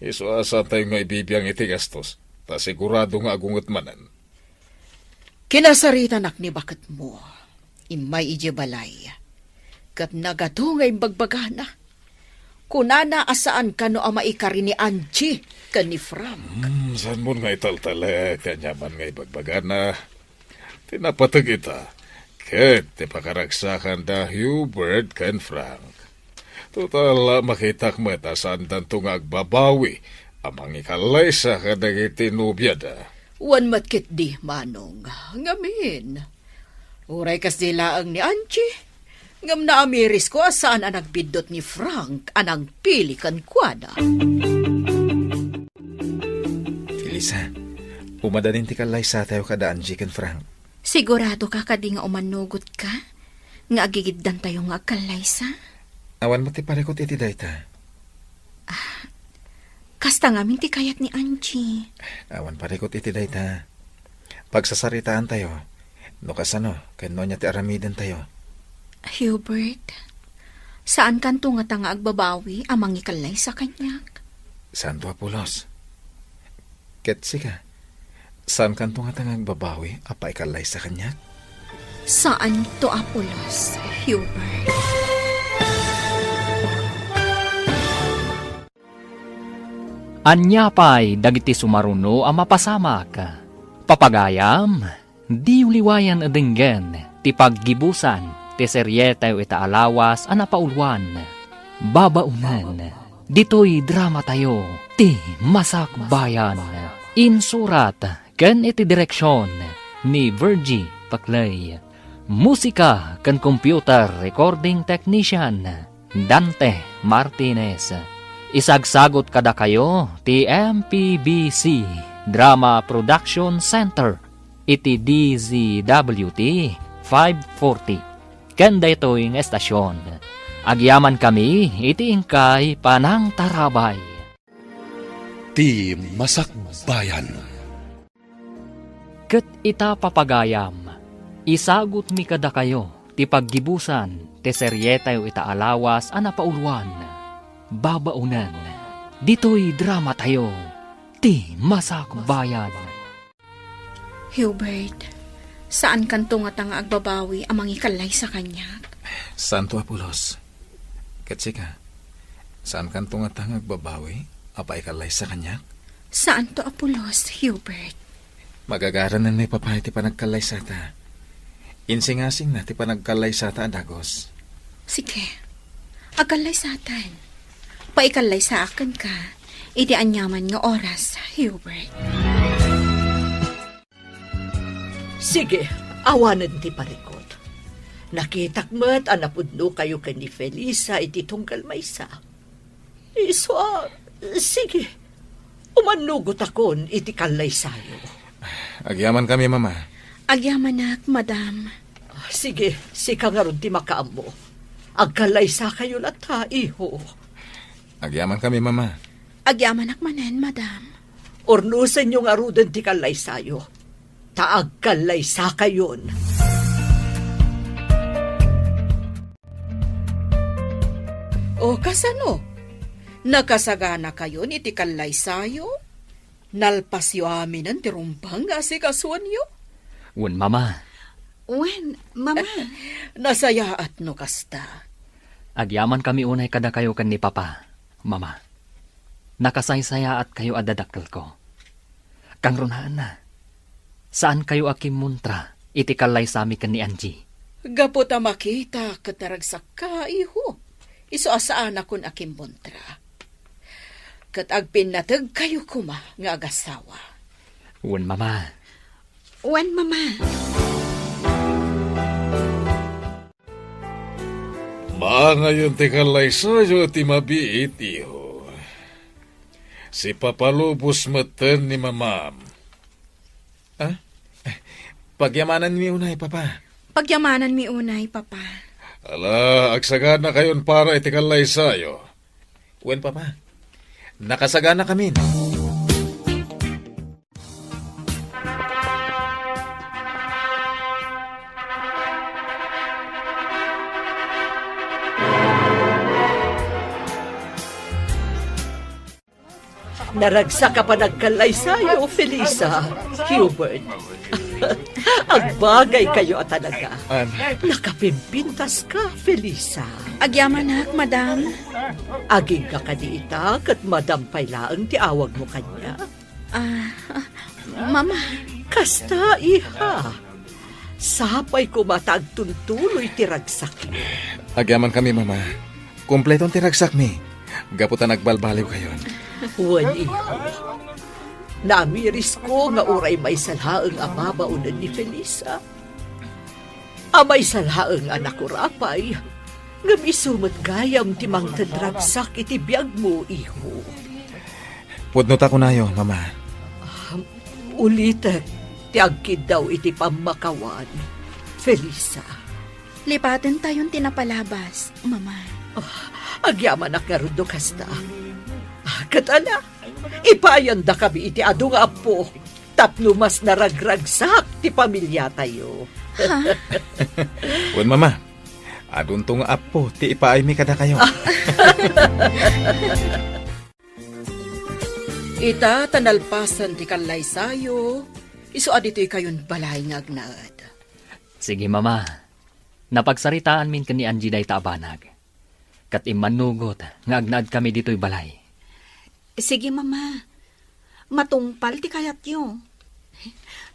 Isu a saantayo nga ibibiang iti gastos, ta sigurado nga agunget manen. Kinasaritanak ni baketmo. Immay idiay balay. Ket nagato nga imbagbagana. Kunana a saan kano a maikari ni Angie ken ni Frank. Hmm, saanmon nga italtalek ti aniaman nga ibagbagana? Ti napateg ita, ket ti pakaragsakan da Hubert ken Frank. Total, makitak met a saandanto nga agbabawi a mangikallaysa kadagiti nobiada. Wen met ketdi, Manong. Ngamin, uray kasdi laeng ni Angie, ngem naamirisko a saan a nagbiddut ni Frank a nangpili kenkuana. Felisa, umadanin ti kallaysatayo kada Angie ken Frank. Sigurado ka kadi nga umanugot ka nga agigiddantayo nga agkallaysa? Awan met ti parikut iti dayta. Ah, kasta ngamin ti kayat ni Angie. Awan parikut iti dayta. Pagsasaritaantayo. No kasano, ken no ania ti aramidentayo. Hubert, saankanto ngata nga agbabawi a mangikallaysa kaniak? Saanto a pulos. Ket sika, saankanto ngata nga agbabawi a paikallaysa kaniak? Saanto a pulos, Hubert. Ania pay dagiti sumaruno a mapasamak? Papagayam, diyo liwayan a denggen ti paggibusan ti serietayo ita a lawas a napauluan, Babaonen, ditoy dramatayo, Ti Masakbayan. Insurat ken iti direksion ni Virgie Paclay. Musika ken computer recording technician, Dante Martinez. Isagsagut kadakayo ti M P B C Drama Production Center iti D Z W T five forty. Ken daytoy nga estasion, agyamankami iti inkay panangtarabay. Ti Masakbayan. Ket ita, papagayam, isagutmi kadakayo ti paggibusan ti serietayo ita a lawas a napauluan, Babaonen, ditoy dramatayo, Ti Masakbayan. Hubert, saankanto ngata nga agbabawi a mangikallaysa kaniak? Saanto a pulos. Ket sika, saankanto ngata nga agbabawi a paikallaysa kaniak? Saanto a pulos, Hubert. Magagaranenmi, Papa, iti panagkallaysata. Insingasingna ti panagkallaysata a dagus. Sige, agkallaysatan. Paikallaysaak kenka iti aniaman nga oras, Hubert. Sige, awanen ti parikut. Nakitak met a napudnokayo ken ni Felisa iti tunggal maysa. Isu a, sige, umannugotakon iti kallaysayo. Agyamankami, Mama. Agyamanak, Madam. Sige, sika ngarud ti makaammo. Agkallaysakayo latta, iho. Agyamankami, Mama. Agyamanak manen, Madam. Urnosenyo ngaruden ti kallaysayo, ta agkallaysakayon. O, kasano? Nakasaganakayon iti kallaysayo? Nalpasyo aminen ti rumbeng nga asikasuenyo? Wen, Mama. Wen, Mama. Nasayaat no kasta. Agyamankami unay kadakayo ken ni Papa, Mama. Nakasaysayaatkayo a dadakkelko. Kangrunaanna, saankayo a kimmuntra iti kallaysami ken ni Angie. Gapu ta makita ket naragsakka, iho, isu a saanakon a kimmuntra. Ket agpinnategkayo koma nga agasawa. Wen, Mama. Wen, Mama. Maangayon ti kallaysayo ti mabiit, iho. Sipapalubos metten ni Mamam. Ah? Pagyamananmi unay, Papa. Pagyamananmi unay, Papa. Ala, agsaganakayon para iti kallaysayo. Wen, Papa. Nakasaganakamin. Naragsak a panagkallaysayo, Felisa, Hubert. Agbagaykayo a talaga. An? Nakapimpintaska, Felisa. Agyamanak, Madam. Agingga kadi ita, ket Madam pay laeng ti awagmo kaniak? Ah, Mama. Kasta, iha. Sapay koma ta agtuntuloy ti ragsakyo. Agyamankami, Mama. Kompleton ti ragsakmi. Gapu ta nagbalbaliwkayon. Wen, iho. Namirisko nga uray maysa laeng a babaonen ni Felisa. A maysa laeng a nakurapay, ngem isu met gayam ti mangted ragsak iti biagmo, iho. Pudno ta kunayo, Mama. Ah, ulitek ti agkiddaw iti pammakawan, Felisa. Lipatentayon ti napalabas, Mama. Ah, agyamanak ngarud no kasta. Ah, ket ala, ipayandakami iti adu nga appo tapno mas naragragsak ti pamiliatayo. Ha? Wen, Mama, adunto nga appo ti ipaaymi kadakayo. Ita ta nalpasen ti kallaysayo, isu a ditoykayon balay nga agnaed. Sige, Mama. Napagsaritaanmin ken ni Angie dayta a banag. Ket immannugot nga agnaedkami ditoy balay. Sige, Mama. Matungpal ti kayatyo.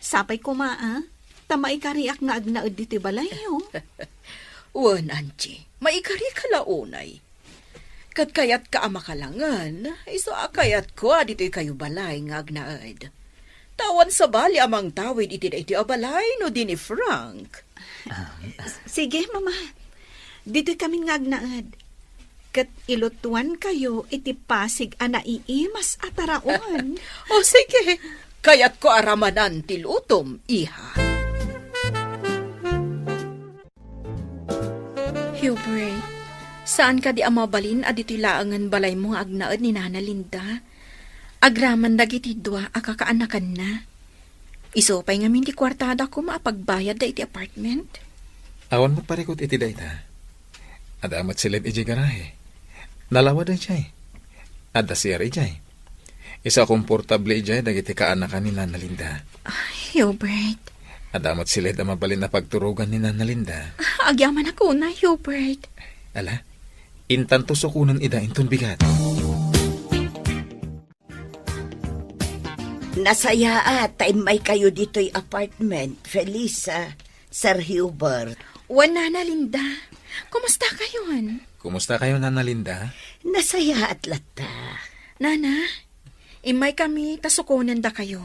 Sapay koma, a, ta maikariak nga agnaed ditoy balayyo. Wen, Angie, maikarika la unay. Ket kayatka a makalangen, isu a kayatko a ditoykayo balay nga agnaed. Awan sabali a mangtawid iti daytoy a balay no di ni Frank. Ah. Sige, Mama. Ditoy kami nga agnaed. Ket ilutuankayo iti pasig a naiimas a taraon. O sige, kayatko a ramanan ti lutom, iha. Hubert, saan kadi a mabalin a ditoy laengen balaymo nga agnaed ni Nana Linda? Agraman dagiti dua a kakaanakanna. Isu pay ngamin ti kuartada koma a pagbayadda iti apartment. Awan met parikut iti dayta. Adda met siled idiay garahe. Nalawada idiay. Adda C R idiay. Isu a komportable idiay dagiti kaanakan ni Nana Linda. Ay, Hubert. Adda met siled a mabalin a pagturogan ni Nana Linda. Agyamanak unay, Hubert. Ala, intanto sukonen ida inton bigat. Nasayaat ta immaykayo ditoy apartment, Felisa, Sir Hubert. Wen, Nana Linda. Kumusta kayon? Kumusta kayo, Nana Linda? Nasayaat latta. Nana, immay kami ta sukonendakayo.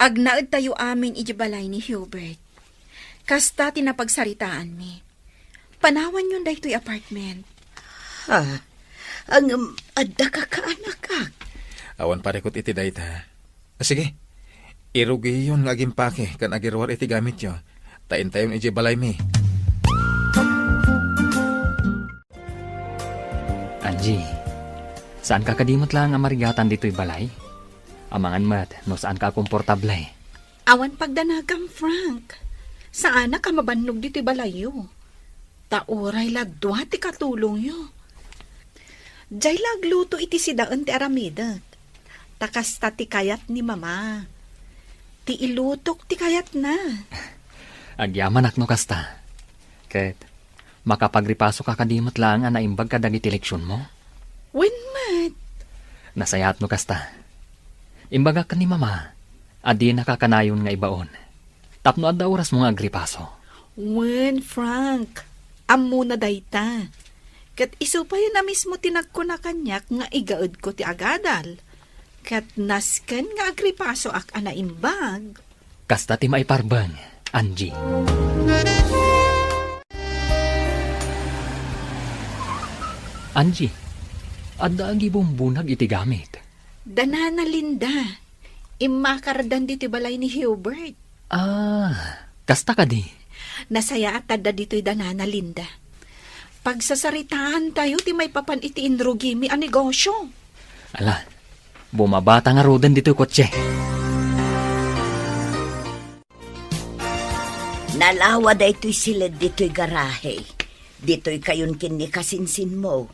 Agnaedtayo amin iti balay ni Hubert. Kasta ti napagsaritaanmi. Panawanyon daytoy apartment. Ha? Ngem adda kakaanakak. Awan parikut iti dayta. Sige, irugiyon nga agimpake ken agiruar iti gamityo, ta intayon idiay balaymi. Angie, saanka kadi met laeng a marigatan ditoy balay? Amangan met no saanka a komportable. Awan pagdanagam, Frank. Saanak a mabannog ditoy balayyo. Ta uray la dua ti katulongyo. Diay la agluto iti sidaen ti aramidek. Ta kasta ti kayat ni Mama. Ti ilutok ti kayatna. Agyamanak no kasta. Ket makapagripasoka kadi met laeng a naimbag kadagiti leksionmo? Wen met. Nasayaat no kasta. Imbagak ken ni Mama a dinaka kanayon nga ibaon tapno adda orasmo nga agripaso. Wen, Frank. Ammona dayta. Ket isu pay a mismo ti nagkuna kaniak nga igaedko ti agadal. Ket nasken nga agripasoak a naimbag. Kasta ti maiparbeng, Angie. Angie, adda agibumbunag iti gamit. Da Nana Linda, immakardan ditoy balay ni Hubert. Ah, kasta kadi? Nasayaat adda ditoy da Nana Linda. Pagsasaritaantayo ti maipapan iti inrugimi a negosyo. Ala, bumabata ngaruden ditoy kotse. Nalawa daytoy siled ditoy garahe. Ditoy kayon ken ni kasinsinmo.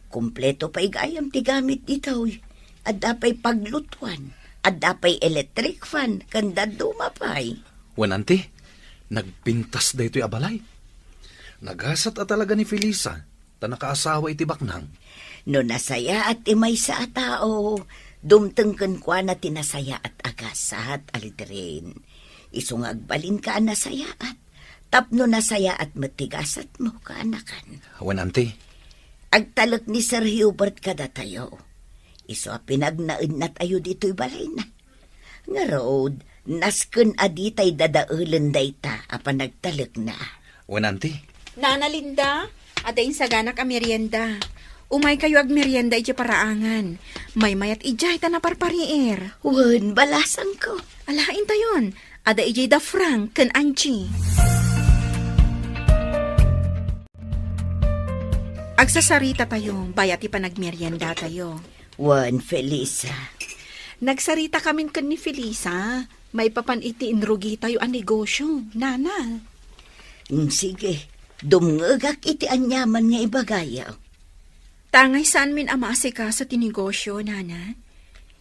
Kompleto pay gayam ti gamit ditoy. Adda pay paglutuan, adda pay electric fan, ken dadduma pay. Wen, anti, nagpintas daytoy a balay. Nagasat a talaga ni Felisa, ta nakaasawa iti baknang. No nasayaat ti maysa a tao, dumteng kenkuana ti nasayaat a gasat, Aldrin. Isu nga agbalinka a nasayaat, tapno nasayaat met ti gasatmo, kaanakan. Wen, anti. Agtalek ni Sir Hubert kadatayo. Isu a pinagnaednatayo ditoy balayna. Ngarud, nasken a ditay dadaelen dayta a panagtalekna. Wen, anti. Nana Linda, adda insaganak a merienda. Umaykayo agmerienda idiay paraangan. Maymayat idiay ta naparpariir. Wen, balasangko. Ala, intayon. Adda idiay da Frank ken Angie. Agsasarita tayo, bayat ti panagmerienda tayo. Wen, Felisa. Nagsarita kamin ken ni Felisa, maipapan iti inrugitayo a negosyo, Nana. Mm, sige, dumngegak iti aniaman nga ibagayo. Tangay saanmin a maasikaso ti negosyo, Nana.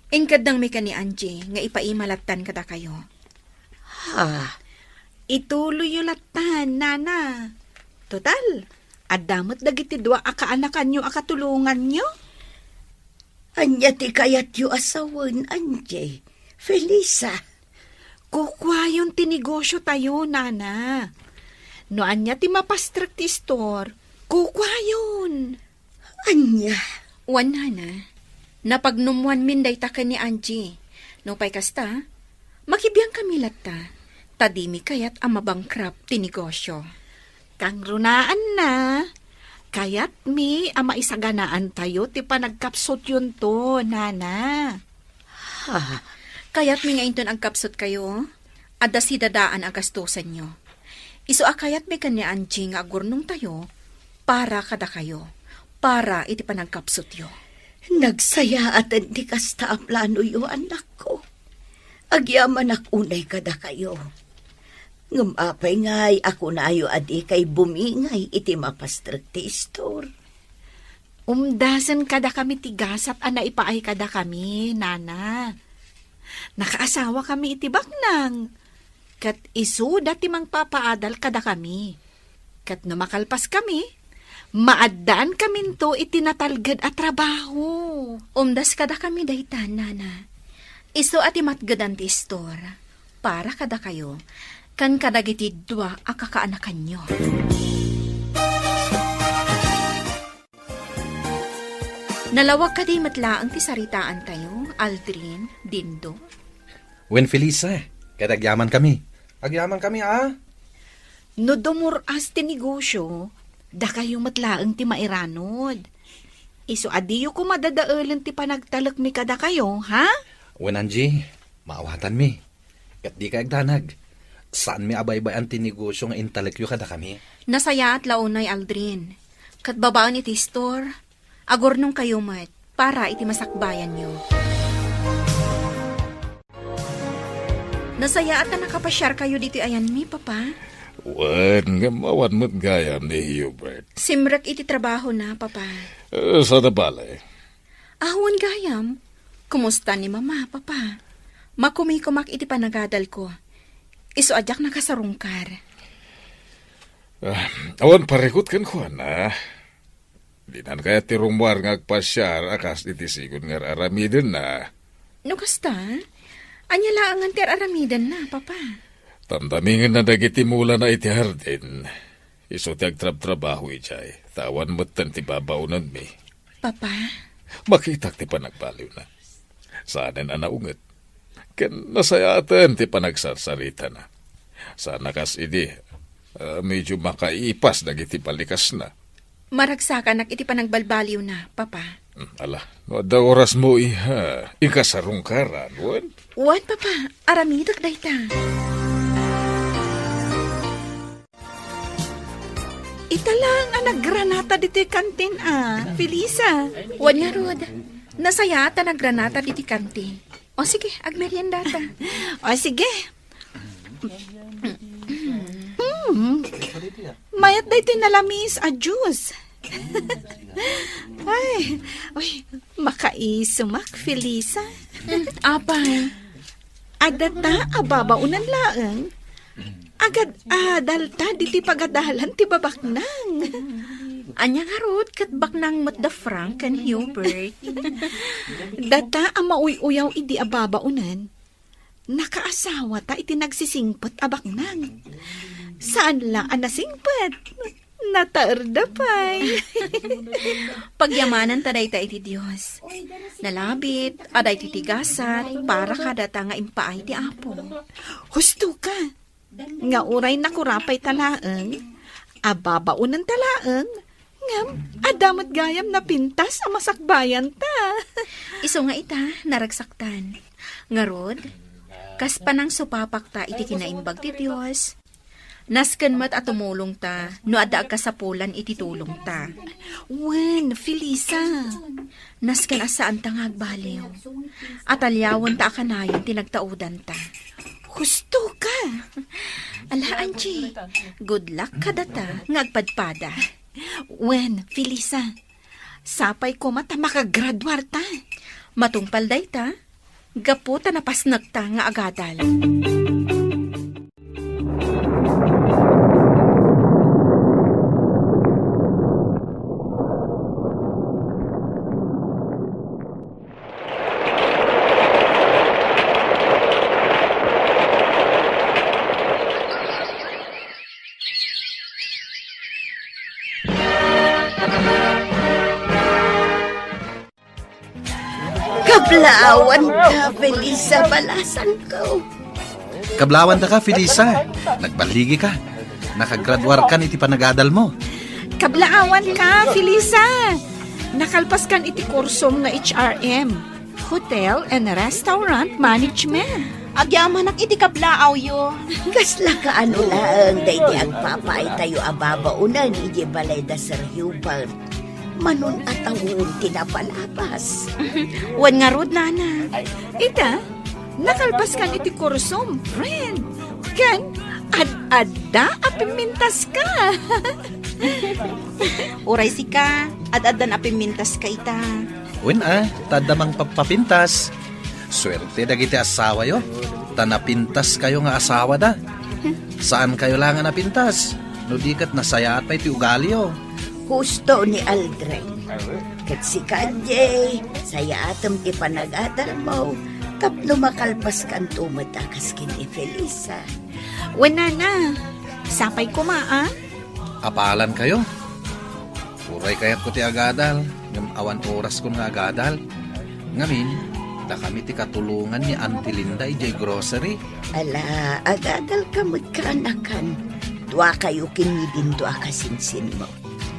Inkeddengmi ken ni Angie nga ipaima lattan kadakayo. Ha, ituloyyo lattan, Nana. Total, adda met dagiti dua a kaanakanyo a katulonganyo. Ania ti kayatyo a sawen, Angie? Felisa. Kukuayon ti negosyo tayo, Nana. No ania ti mapastrek ti istor, kukuayon. Ania? Wen, Nana. Napagnummuanmin dayta ken ni Angie. Nupay kasta, Makibiangkami latta, ta dimi kayat a mabankrupt ti negosyo. Kangrunaanna, kayatmi a maisaganaantayo ti panagkapsutyonto, Nana. Ha? Kayatmi nga inton agkapsutkayo, adda sidadaan a gastusenyo. Isu a kayatmi ken ni Angie nga agurnongtayo para kadakayo, para iti panagkapsutyo. Nagsayaaten ti kasta a planoyo, annakko. Agyamanak unay kadakayo. Ngem apay ngay a kunayo a dikay bumingay iti mapastrek ti istor? Umdasen kadakami ti gasat a naipaay kadakami, Nana. Nakaasawakami iti baknang, ket isuda ti mangpapaadal kadakami. Ket no makalpaskami, maaddaankaminto iti natalged a trabaho. Umdas kadakami dayta, Nana. Isu a ti matgedan ti istor para kadakayo ken kadagiti dua a kakaanakanyo. Nalawag kadi met laeng ti saritaantayo, Aldrin, Dindo? Wen, Felisa, ket agyamankami. Agyamankami, a? No dumur-as ti negosyo, dakayo met laeng ti mairanod. Isu a diyo koma dadaelen ti panagtalekmi kadakayo, ha? Wen, Angie, maawatanmi. Ket dikay agdanag. Saanmi a baybay-an ti negosyo nga intalekyo kadakami. Nasayaat la unay, Aldrin. Ket babaen iti istor, agurnongkayo met para iti masakbayanyo. Nasayaat a nakapasiarkayo ditoy ayanmi, Papa. Wen, ngem awan met gayam ni Hubert. Simrek iti trabahona, Papa. Eh, saan a bale? Awan gayam. Kumusta ni Mama, Papa? Makumikomak iti panagadalko. Isu a diak nakasarungkar. Ah, awan parikut kenkuana. Dinan kayat ti rumuar nga agpasiar a kas iti sigud nga ar-aramidenna. No kasta, ania laengen ti ar-aramidenna, Papa? Tamtamingenna dagiti mulana iti hardin. Isu ti agtrabtrabaho idiay, ta awan metten ti babaonenmi. Papa? Makitak ti panagbaliwna. Saanen a naunget. Ken nasayaaten ti panagsarsaritaena. Saan a kas idi, ah, medyo makaipas dagiti balikasna. Maragsakanak iti panagbalbaliwna, Papa. Hmm, ala, no adda orasmo, iha, inka sarungkaran, wen? Wen, Papa, aramidek dayta. Ita laeng a naggranata ditoy kantin a, Felisa. Wen ngarud, nasayaat a naggranata ditoy kantin. O sige, agmeriendata. O sige. Mm. Mayat daytoy nalamis a juice. Ay, uy, makaisumak, Felisa. Mm, apay? Adda ta a babaonan laeng. Agad-adalta diti pagadalan ti babaknang. Ania ngarud ket baknang met da Frank ken Hubert? Data a mauy-uyaw idi a babaonan, nakaasawata iti nagsisingpet a baknang. Saan la a nasingpet. Nataerda pay. Pagyamananta dayta iti Dios. Nalabit a daytoy ti gasat para kadata nga impaay ti Apo. Husto ka, nga uray nakurapay ta laeng, a babaonan ta laeng, ngem adda met gayam napintas a masakbayan ta. Isu nga ita, naragsaktan. Ngarud, kas panangsupapakta iti kinaimbag ti Dios, nasken met a tumulongta no adda agkasapulan iti tulongta. Wen, Felisa. Nasken a saanta nga agbaliw. Ataliawenta a kanayon ti nagtaudanta. Husto ka! Ala, Angie, good luck kadata nga agpadpada. Wen, Felisa, sapay koma ta makagraduarta. Matungpal dayta, gapu ta napasnekta nga agadal. Kablaawan ka, Felisa, balasangko. Kablaawan daka, Felisa. Nagballigi ka. Nakagraduar kan iti panagadal mo. Kablaawan ka, Felisa. Nakalpas kan iti kursom nga H R M, Hotel and Restaurant Management. Agyamanak iti kablaawyo. Kasla kaano laeng daydi agpapaaytayo a babaonen idiay balay da Sir Hubert. Manon a tawen ti napalabas. Wen ngarud, nana. Ita, nakalpas kan iti kursom, friend. Ken, ad-adda a pimmintas ka. Uray sika, ad-addan a pimmintas ka ita. Wen a, ta adda mangpapapintas. Suerte dagiti asawayo, ta napintaskayo nga asawada. Saankayo la nga napintas, no di ket nasayaat pay ti ugaliyo. Husto ni Aldrin. Ket sika, Jay, sayaatem ti panagadalmo tapno makalpaskanto met a kas ken ni Felisa. Wen, nana, sapay koma, a? Apalan kayo. Uray kayatko ti agadal, ngem awan oraskon nga agadal. Ngamin, dakami ti katulongan ni Auntie Linda idiay grocery. Ala, agadal ka met kaanakan. Dua kayo ken ni Dindo a kasinsinmo.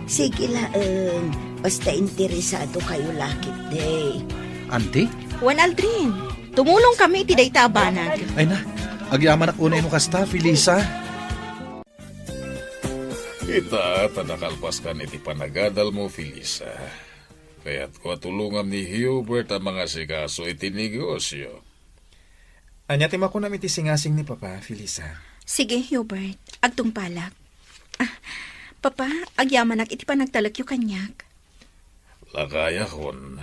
Sige laeng, basta interesado kayo la ketdi. Auntie? Wen Aldrin, tumulong kami iti dayta a banag. Ay na, agyamanak unay no kasta, Felisa. Ita, ta nakalpaskan iti panagadalmo, Felisa. Kayatko a tulongam ni Hubert a mangasikaso iti negosyo. Ania ti makunam iti singasing ni Papa, Felisa? Sige, Hubert. Agtungpalak. Ah, Papa, agyamanak iti panagtalekyo kaniak. Lakayakon,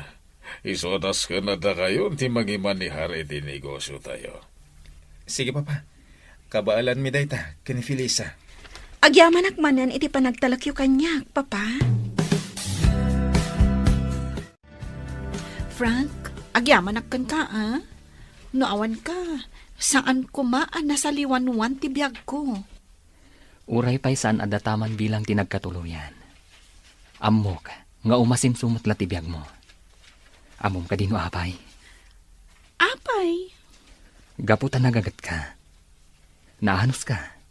isu a tasken a dakayon ti mangimanehar iti negosyotayo. Sige, Papa. Kabaelanmi dayta ken ni Felisa. Agyamanak manen iti panagtalekyo kaniak, Papa. Frank, agyamanak kenka, a? No awan ka, saan koma a nasaliwanwan ti biagko. Uray pay saan a dataman bilang ti nagkatuloyan. Ammok nga umasimsumot la ti biagmo. Ammom kadi no apay? Apay? Gapu ta nagagetka. Naanuska.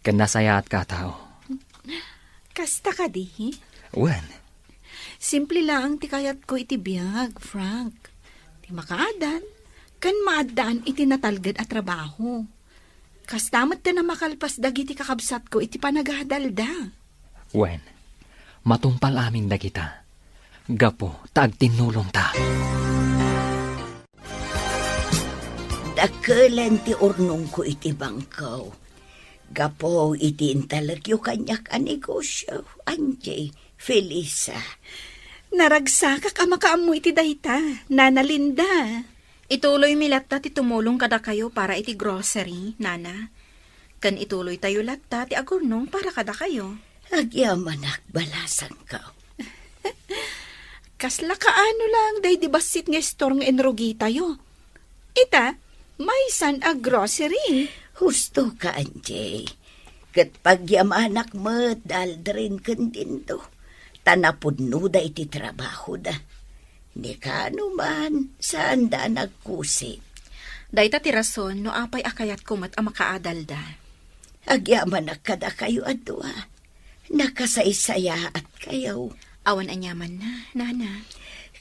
Ken nasayaatka a tao. Kasta kadi? Wen. Simple laeng ti kayatko iti biag, Frank. Ti makaadal, ken maaddaan iti natalged a trabaho. Kasta met ti a makalpas dagiti kakabsatko iti panagadalda. Wen, matungpal amin dagita. Gapu ta agtinnulongta. Dakelen ti urnongko iti bangko. Gapu iti intalekyo kaniak a negosyo, Angie, Felisa. Naragsakak a makaammo iti dayta, Nana Linda. Ituloymi latta ti tumulong kadakayo para iti grocery, Nana. Ken ituloytayo latta ti agurnong para kadakayo. Agyamanak, balasangko. Kasla kaano lang daydi bassit nga istor nga inrugitayo. Ita, maysan a grocery. Husto ka, Angie. Ket pagyamanak met da Aldrin ken Dindo, ta napudnoda iti trabahoda. Ni kaano man, saanda a nagkusit. Dayta ti rason no apay a kayatko met a makaadalda. Agyamanak kadakayo a dua. Nakasaysayaatkayo. Awan aniamanna, Nana.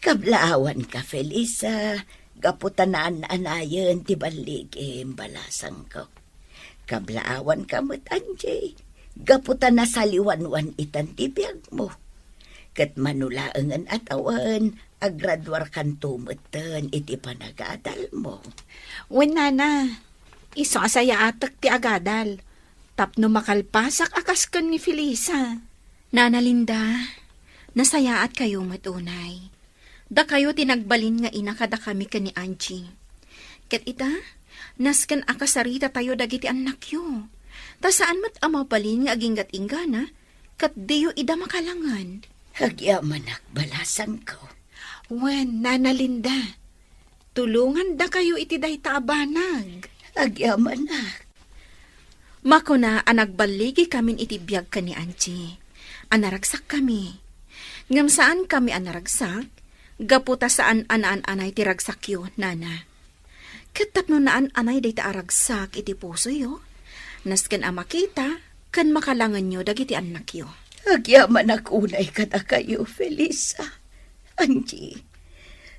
Kablaawanka, Felisa, gapu ta naan-anayen ti balligim, balasangko. Kablaawanka met, Angie, gapu ta nasaliwanwan itan ti biagmo. Ket mano laengen a tawen, agraduarkanto metten iti panagadalmo. Wen, Nana, isu a sayaatek ti agadal, tapno makalpasak a kas ken ni Felisa. Nana Linda, nasayaatkayo met unay. Dakayo ti nagbalin nga ina kadakami ken ni Angie. Ket ita, nasken a kasaritatayo dagiti annakyo. Ta saan met a mabalin nga aginggat-inggana, ket diyo ida makalangen. Agyamanak, balasangko. Wen, Nana Linda, tulongandakayo iti dayta a banag. Agyamanak. Makuna a nagballigikamin iti biag ken ni Angie, a naragsakkami. Ngem saankami a naragsak, gapu ta saan a naan-anay ti ragsakyo, Nana. Ket tapno naan-anay dayta a ragsak iti pusoyo, nasken a makita ken makalangenyo dagiti annakyo. Agyamanak unay kadakayo, Felisa. Angie,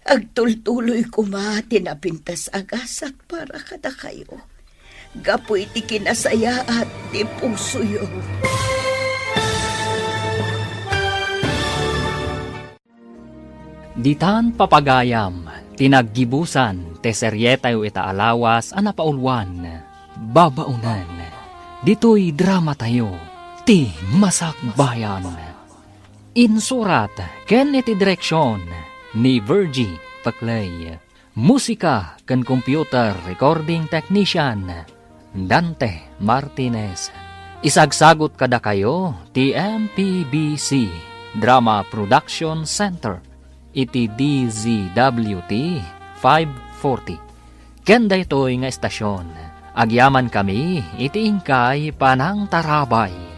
agtultuloy koma ti napintas a gasat para kadakayo, gapu iti kinasayaat ti pusoyo. Ditan papagayam ti naggibusan ti serietayo ita a lawas a napauluan, Babaonen. Ditoy dramatayo, Ti Masakbayan. Insurat ken iti direksion ni Virgie Peclay. Musika ken computer recording technician, Dante Martinez. Isagsagut kadakayo ti M P B C Drama Production Center iti D Z W T five forty. Ken daytoy nga estasion, agyamankami iti inkay panangtarabay.